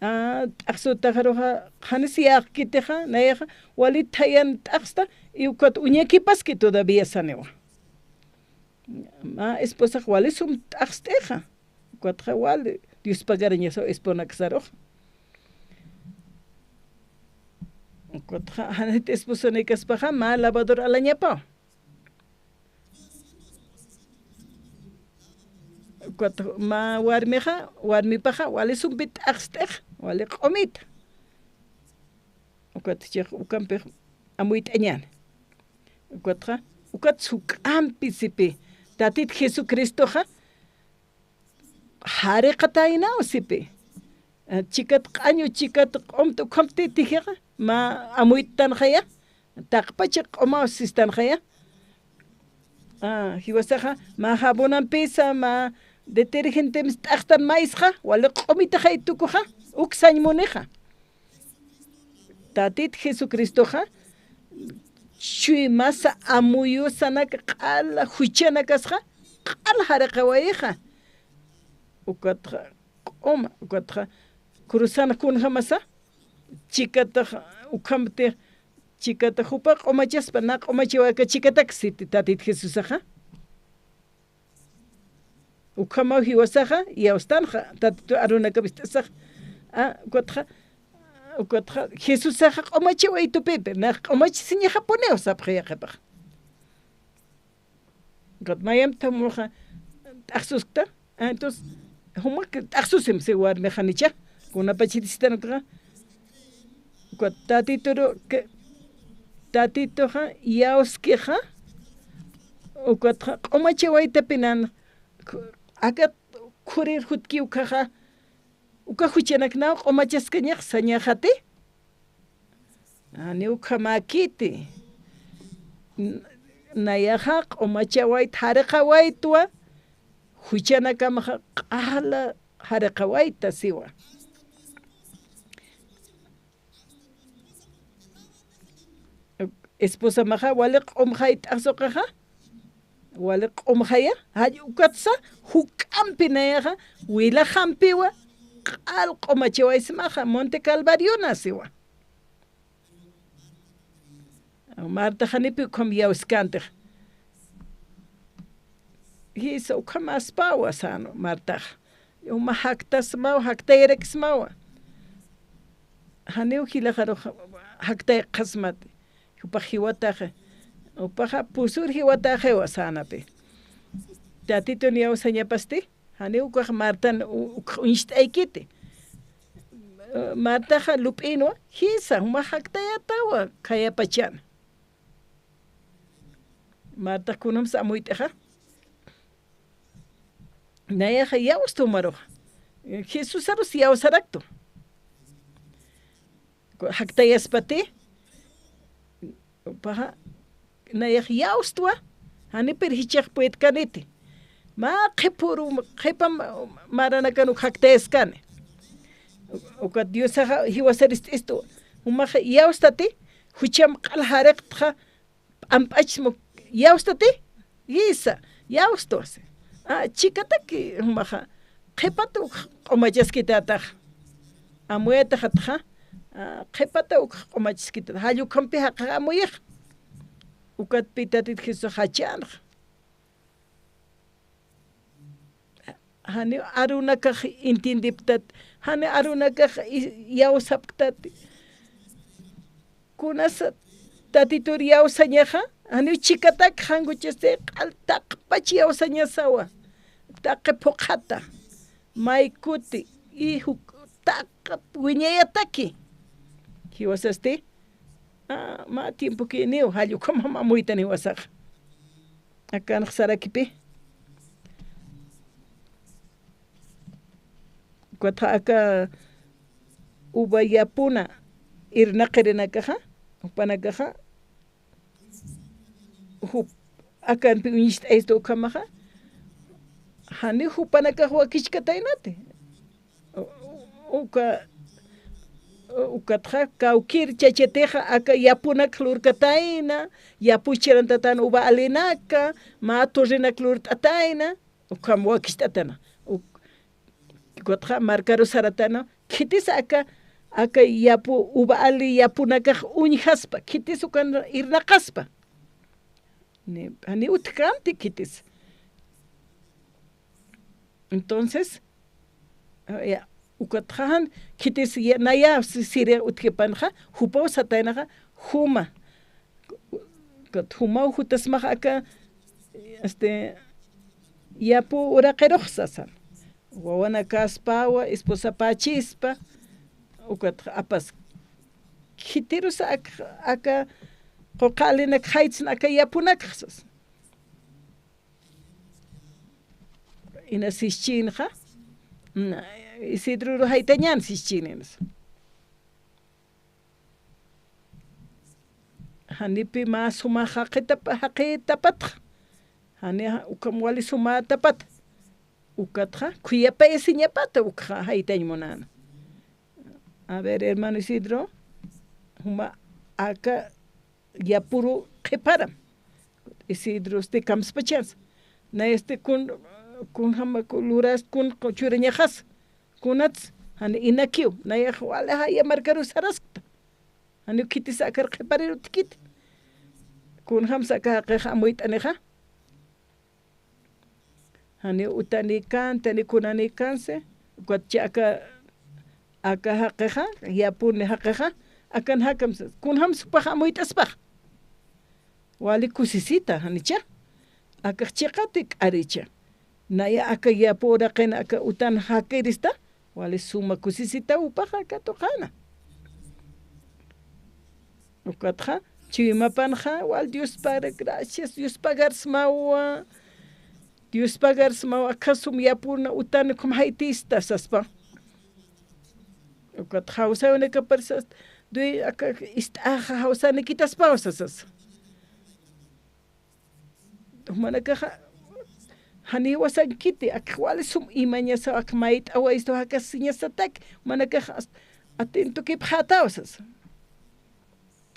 Ah, t'axsutaxaruxa, janis yäqkitixa, nayaxa, wali thayan t'axsta, y ukat uñakipaski todavía saniwa. Mä esposax wali sum t'axst'ixa. Ukatxa wali, Dios pagarañasaw esponakasarux. Ukatxa, janit esposonikaspaxa, mä lavador alañapaw. Ukat mä warmixa, warmipaxa, wali sumpi t'axst'ix, wali q'umita. Ukat chix, ukampix amuyt'añäni. Ukatxa, ukat juk'ampi sipi, Tatit Jesucristoxa, jariqataynaw sipi. Eh, chikat q'añu, chikat q'umta ukhamti tijixa, mä amuyttanxaya, taqpach q'umaw sistanxaya. Ah, jiwasaxa, mä jabonampisa, mä detergentemis t'axtan maysxa, wali q'umitaxay tukuxa, uk sañ munixa. Tatit Jesucristoxa, chuymasa amuyusanak q'ala juchanakasxa, q'ala jariqawayixa. Ukatxa, q'uma, ukatxa, cruzan kunjamasa, chikatax, ukhamti, chikatax jupa q'umachaspa, na q'umachawaka chikatak siti Tatit Jesusaxa. Ukhamaw jiwasaxa, yawstanxa, Tatitu arunakap ist'asaxa. Ah, ukatxa, ukatxa, Jesusaxa q'umachawaytupipi, nax q'umachasiñaxapuniw sapxi yaqhipax. Ukat mayamp thamuxa, t'axsuskta, ah, entonces, jumak t'axsusim si warmixa nicha, kunapachatisitanakaxa, Ukat Tatituru, que, Tatituxa, yawskixa, ukatxa, q'umachawaytapinan, ku-, aka khurir jutki ukaxa, uka juchanaknaw q'umachaskañax sañaxati. Ani ukhamäkiti. N-, nayaxa q'umachawayt, jariqawaytwa, juchanakamaxa q'ala jariqawayta siwa. Esposamaxa wali q'umxay t'axsuqixa, wali q'umxaya, jall ukatsa, juk'ampi nayaxa, wilaxampiwa, q'al q'umachawaysmaxa, Monte Calvariona siwa. Marta janipi ukham yawskantix. Jisa ukham aspawa sano Martax. Uma jaktasmawa, jaktayaraksmawa. Janiw jilaxarux jaktayxasmati. Jupax jiwataxi. Jupaxa pusur jiwataxiwa sanapi. Tatitun iyawsañapasti, janiw ukax Martan u-, ukx uñst'aykiti. Martaxa lup'inwa, jisa, jumax jaktayatawa, khayapachan. Martax kunjams amuyt'ixa. Nayaxa iyawstu jumaruxa. Jesusarus iyawsaraktu. Jaktayaspati, jupaxa, nayax iyawstwa, janipir jichhax puytkaniti. Mä qhipüru, qhipa ma-, maranakan uk jaktayaskani. Ukat Diosaxa jiwasarist'istu. Jumax iyawstati, jucham q'al jariqtxa, p'amp'achsmu iyawstati, jisa, iyawstwa si. A, chikataki jumaxa, qhipat uk q'umachaskitätax. Amuyataxatxa, a, qhipat uk q'umachaskitätax. Jall ukhampi jaqix amuyix. Ukatpi Tatit Jesús jachanxa. Janiw arunakax entiendiptat, janiw arunakax i-, iyawsapktat. Kunasa Tatitur iyawsañaxa, janiw chikatak jankuchasti q'al taqpach iyawsañasawa, taqi phuqhata, may kuti, y juk taqi wiñayataki. Jiwasasti, a, mä tiempokiniw, jall ukhamam amuytan jiwasaxa. Akanx sarakipi. Ukatxa aka uva yapuna irnaqirinakaxa, jupanakaxa, jup-, akanpi uñst'aystu ukhamaxa, janiw jupanakax wakichkataynati. U-, uka, ukatxa kawkïr chachatixa aka yapunak lurkatayna, yapuch chirantatayna uva alinaka, mä torrenak lurt'atayna, ukham wakicht'atana. Uk-, ukatxa markaru saratana, khitis aka, aka yapu, uva ali yapunakax uñjaspa, khitis ukan irnaqaspa. Ni, ni utjkamti khitis. Entonces, a, ya, ukatxa jan, khitis ya, naya si-, siri utjkipanxa, jupaw sataynaxa, juma. Ukat jumaw jutasmax aka, este, yapu uraqirux sasan. Wawanakaspawa, esposapächispa, ukatxa apas. Khitirus ak-, aka, quqa alinak jaytsna aka yapunakxa sasan. Ina sischinxa, na, Isidruru jaytañan sischininas. Janipi mä suma jaqitap-, jaqitapatxa. Jani ja-, ukham wali sumätapat. Ukatxa, khuyapayasiñapata ukxa jaytañ munäna. A ver, hermano Isidro, juma aka yapuru qhiparam. Isidrosti kamspachans. Nayasti kun, kunjama ku luras kun churañaxas. Kunats, jani inakiw, nayax wali jaya markaru saraskta. Janiw khitis akar qhiparir utjkiti. Kunjamsa aka jaqix amuyt'anixa. Janiw utanikan, tani kunanikansi, ukatchi aka, aka jaqixa, yapuni jaqixa, akan jakamsa, kunjamsa jupax amuyt'aspax. Wali kusisita, janicha, akax chiqati k'aricha. Naya aka yapu uraqin aka utan jakirista, wali suma kusisita jupax aka tuqana. Ukatxa, chuymapanxa, wal Diospar, gracias, Dios pagarsmawa. Dios pagarsmawa, aka sum yapuna utan ukham jaytista saspa. Ukatxa, jawsäwinakapar sas, duy aka ist'axa jawsanikitaspawa sasas. Jumanakaxa, janiw jiwasankiti, ak wali sum imañasaw, ak mayt'awayistu jakasiñasatak, jumanakaxa as-, atentukipxätaw sasa.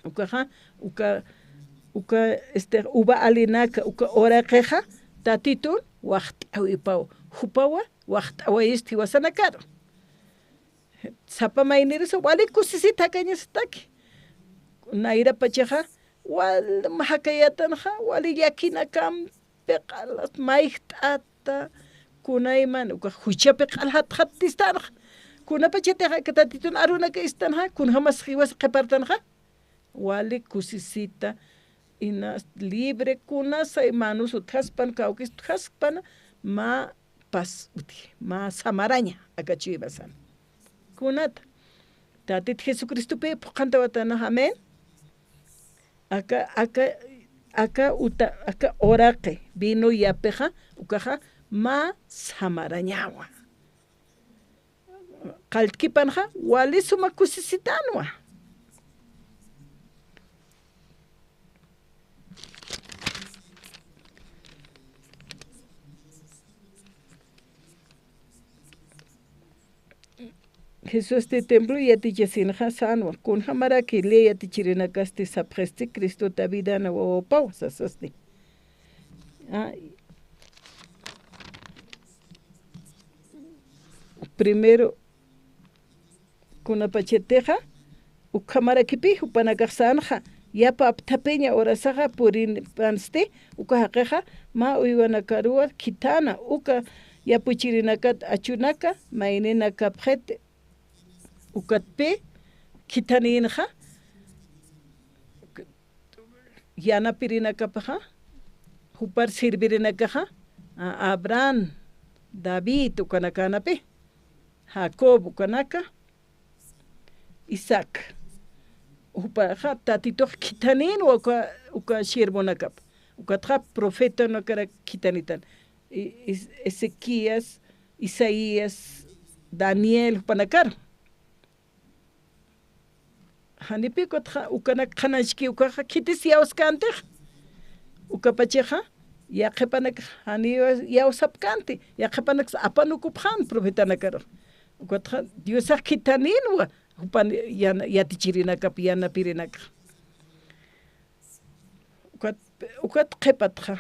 Ukaxa, uka, uka, este, uva alinaka, uka uraqixa, Tatitun waxt'äwipaw, jupawa waxt'awayistu jiwasanakaru. Sapa maynirusa wali kusisit jakañasataki. Nayrapachaxa, wal jakayätanxa, wali llakinakampi q'alas mayjt'ata, kunayman, ukax juchapi q'al jatxattistanxa. Kunapachatix aka Tatitun arunaka istanxa, kunjamas jiwas qhipartanxa. Wali kusisita, Inas libre kunasa, hermanos, utjaspan, kawkis utjaspana, mä pas utji, mä samaraña, aka chuymasan. Kunata, Tatit Jesucristopi phuqhantawatana, amén. Aka, aka, aka uta, aka uraqi vino yapixa, ukaxa mä samarañawa. Qalltkipanxa, wali suma kusisitanwa. Jesusti templo yatichasinxa sänwa, kunjämaraki ley yatichirinakasti sapxisti, Cristota vidana wawapaw sasasti. Ah, primero, kunapachatixa, ukhamarakipi jupanakax sänxa, yapa apthapiña horasaxa puripansti, uka jaqixa, mä uywanakaruwa khithana, uka yapuchirinakat achunaka, mayninakapxiti, ukatpï khithanïnxa, yanapirinakapaxa, jupar sirvirinakaxa, a-, Abraham, David, ukanakänapï, Jacob, ukanaka, Isaac. Jupaxa Tatitux khithanïnwa uka, uka siervonakap. Ukatxa profetanakarak khithanitan. I-, Is-, Ezequías, Isaías, Daniel, jupanakar. Janipï ukatxa, ukanak qhanañchki ukaxa khitis iyawskänti. Ukapachaxa, yaqhipanak jani iyawsapkänti, yaqhipanaksa apanukupxän profetanakaru. Ukatxa, Diosax khithanïnwa, jupan yana-, yatichirinakap, yanapirinakxa. Ukat, ukat qhipatxa,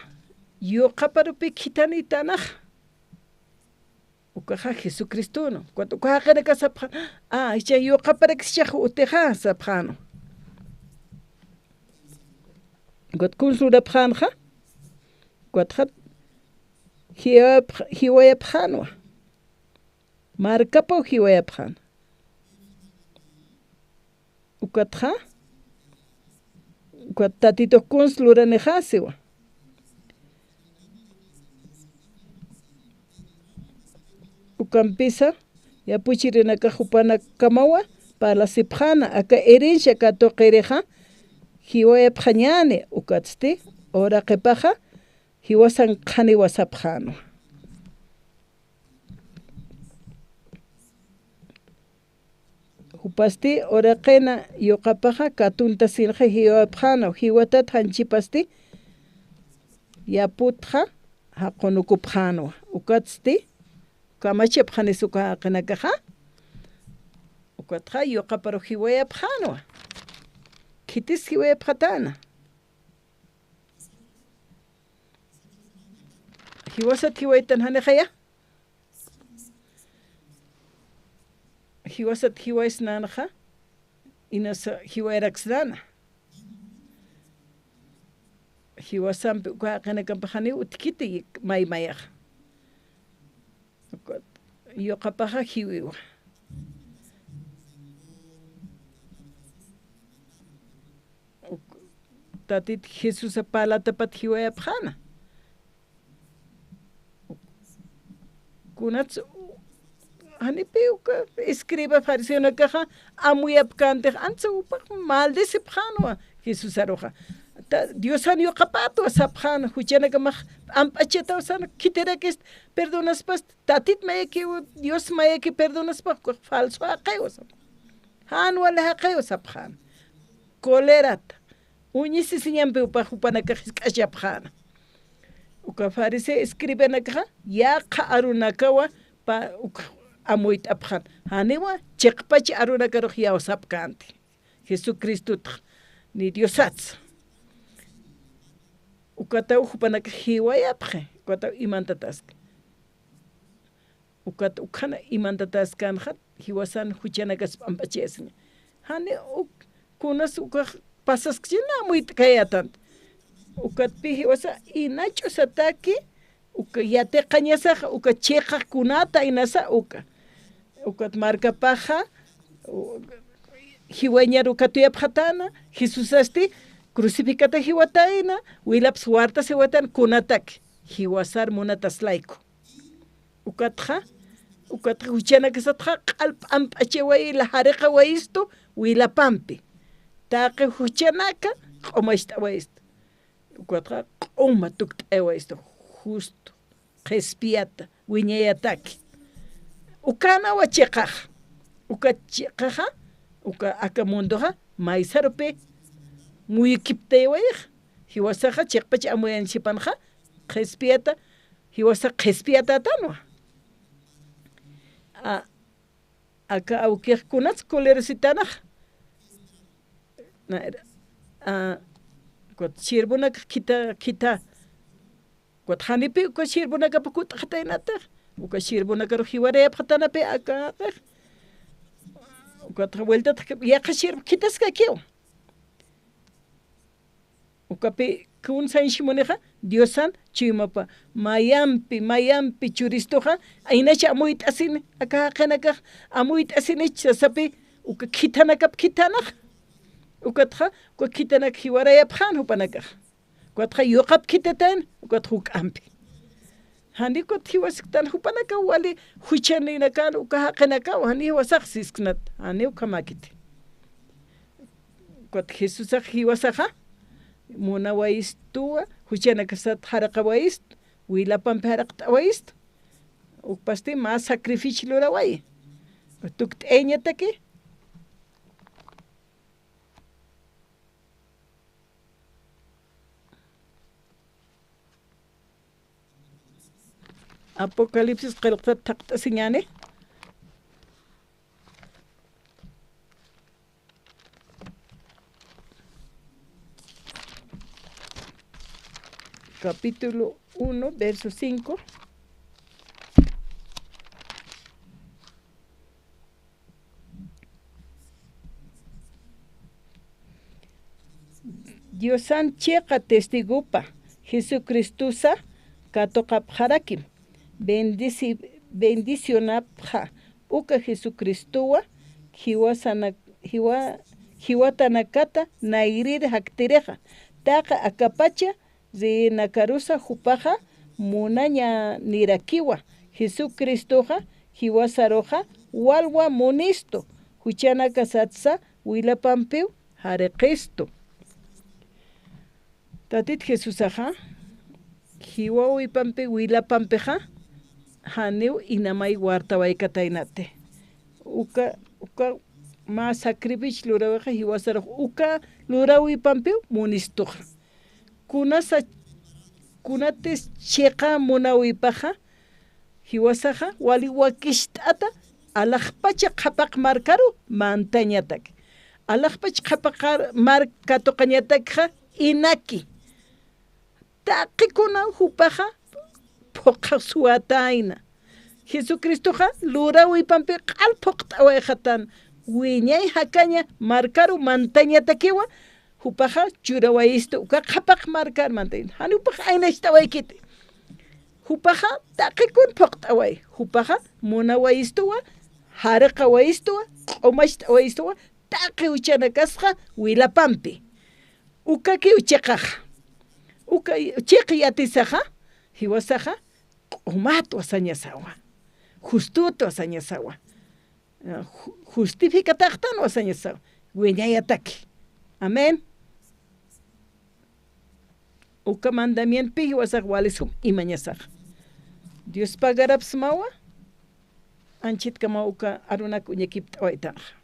yuqaparupï khithanïtanax. Ukaxa Jesucristonu. Ukat uka jaqinaka sapxän, ah, jichha yuqaparakis jichhax utixa, sapxänu. Ukat kuns lurapxänxa, ukatxa jiwayapx-, jiwayapxänwa. Markapaw jiwayapxän. Ukatxa, ukat Tatitux kuns luranixasiwa. Ukampisa, yapuchirinakax jupanakamawa parlasipxäna, aka herencia katuqirixa, jiwayapxañäni, ukatsti, uraqipaxa, jiwasan qhaniwa sapxänwa. Jupasti uraqina yuqapaxa katuntasinxa jiwayapxänwa, jiwatat janchipasti yaputxa jaqunukupxänwa. Ukatsti, kamachapxanis uka jaqinakaxa, ukatxa yuqaparux jiwayapxänwa. Khitis jiwayapxatäna. Jiwasat jiwaytan janixaya. Jiwasat jiwaysnänxa, inasa jiwayaraksnäna. Jiwasampi uka jaqinakapax janiw utjkiti maymayaxa. Yuqapaxa jiwiwa. Uk-, Tatit Jesusa parlatapat jiwayapxäna. Kunats, janipï uka escriba fariseonakaxa amuyapkänti, ansa jupax maldecipxänwa Jesusaruxa. Ta-, Diosan yuqapätwa sapxän, juchanakamax p'amp'achataw sän, khitirakist perdonaspasti, Tatit mayakiw, Dios mayaki perdonaspax, ukax falso jaqiwa sapxän. Jan wali jaqiwa sapxän. Colerata. Uñisisiñampi jupax jupanakax jisk'achapxäna. Uka fariseo escribanakaxa, yaqha arunakawa pa-, uk amuyt'apxän. Janiwa, chiqpach arunakarux iyawsapkänti. Jesucristotax, ni Diosatsa. Ukataw jupanakax jiwayapxi, ukataw imantataski. Ukat ukhana imantataskänxa, jiwasan juchanakas p'amp'achayasiña. Jani uk, kunas ukax pasaskchina amuyt'kayätanti. Ukatpï jiwasa ina ch'usataki, uka yatiqañasaxa, uka chiqa kunata inasa uka. Ukat markapaxa, u-, jiwañaru katuyapxatäna, Jesusasti, crucificata jiwatayna, wilapsa wartas jiwatayna, kunataki jiwasar munatas layku. Ukatxa, ukatxa juchanakasatxa q'alp'amp'achiwayi, jariqawayistu wilapampi. Taqi juchanaka q'umacht'awayistu. Ukatxa q'uma tukt'awayistu, justo, qhispiyata, wiñayataki. Ukanawa chiqaxa. Uka chiqaxa, uka aka mundoxa, maysarupi muyukiptaywayixa. Jiwasaxa chiqpach amuyañchipanxa, qhispiyata, jiwasa qhispiyatätanwa. A, aka awkix kunats colerositanax. Na, a, ukat siervonakax khitha, khitha. Ukat janipi uka siervonakap kut'xataynatix. Uka siervonakarux jiwarayapxatanapi aka, ukat vueltatax yaqha siervo khithaskakiw. Ukapi kun sañsimunixa, Diosan chuymapa, mayampi, mayampi churistuxa, aynach amuyt'asini, aka jaqinakax amuyt'asinich sasapi, uka khithanakap khithanax. Ukatxa, uka khithanak jiwarayapxän jupanakax. Ukatxa yuqap khithatayna, ukat juk'ampi. Jani ukat jiwasktan jupanakaw wali juchaninakan uka jaqinakaw, jani jiwasax sisknat, jani ukhamäkiti. Ukat Jesusax jiwasaxa, munawayistuwa, juchanakasat jariqawayistu, wilapampi jariqt'awayistu. Ukpasti mä sacrificio lurawayi. Tukt'ayañataki. Apocalipsis qillqsat thaqt'asiñäni. Capítulo uno, verso cinco. Diosan chiqa testigopa Jesucristusa katuqapxarakim, bendeci-, bendicionapxa uka Jesucristuwa jiwasana-, jiwa-, jiwatanakata nayrïri jaktirixa, taqi akapacha reyinakarusa jupaxa munañanirakiwa, Jesucristuxa jiwasaruxa walwa munistu, juchanakasatsa wilapampiw jariqistu. Tatit Jesusaxa, jiwawipampi, wilapampixa, janiw inamay wartawaykataynati. Uka, uka mä sacrificio lurawixa jiwasarux uka lurawipampiw munistuxa. Kunasa, kunatis chiqa munawipaxa, jiwasaxa, wali wakicht'ata, alaxpacha qhapaq markaru mantañatak. Alaxpacha qhapaq mark katuqañatakxa, inaki. Taqi kuna jupaxa phuqhasuwatayna. Jesucristoxa lurawipampi q'al phuqt'awayxatan, wiñay jakaña markaru mantañatakiwa, jupaxa churawayistu uka qhapaq markar mantaña. Jani jupaxa aynacht'awaykiti. Jupaxa taqi kun phuqt'away, jupaxa munawayistuwa, jariqawayistuwa, q'umacht'awayistuwa, taqi juchanakasxa wilapampi. Ukakiw chiqaxa. Uka chiq yatisaxa, jiwasaxa, q'umatwa sañasawa. Justutwa sañasawa. Ju-, justificataxtanwa sañasawa. Wiñayataki. Amén. Uka mandamientopi jiwasax wali sum imañasax. Dios pagarapsmawa, anchitkamaw uka arunak uñakipt'awaytanxa.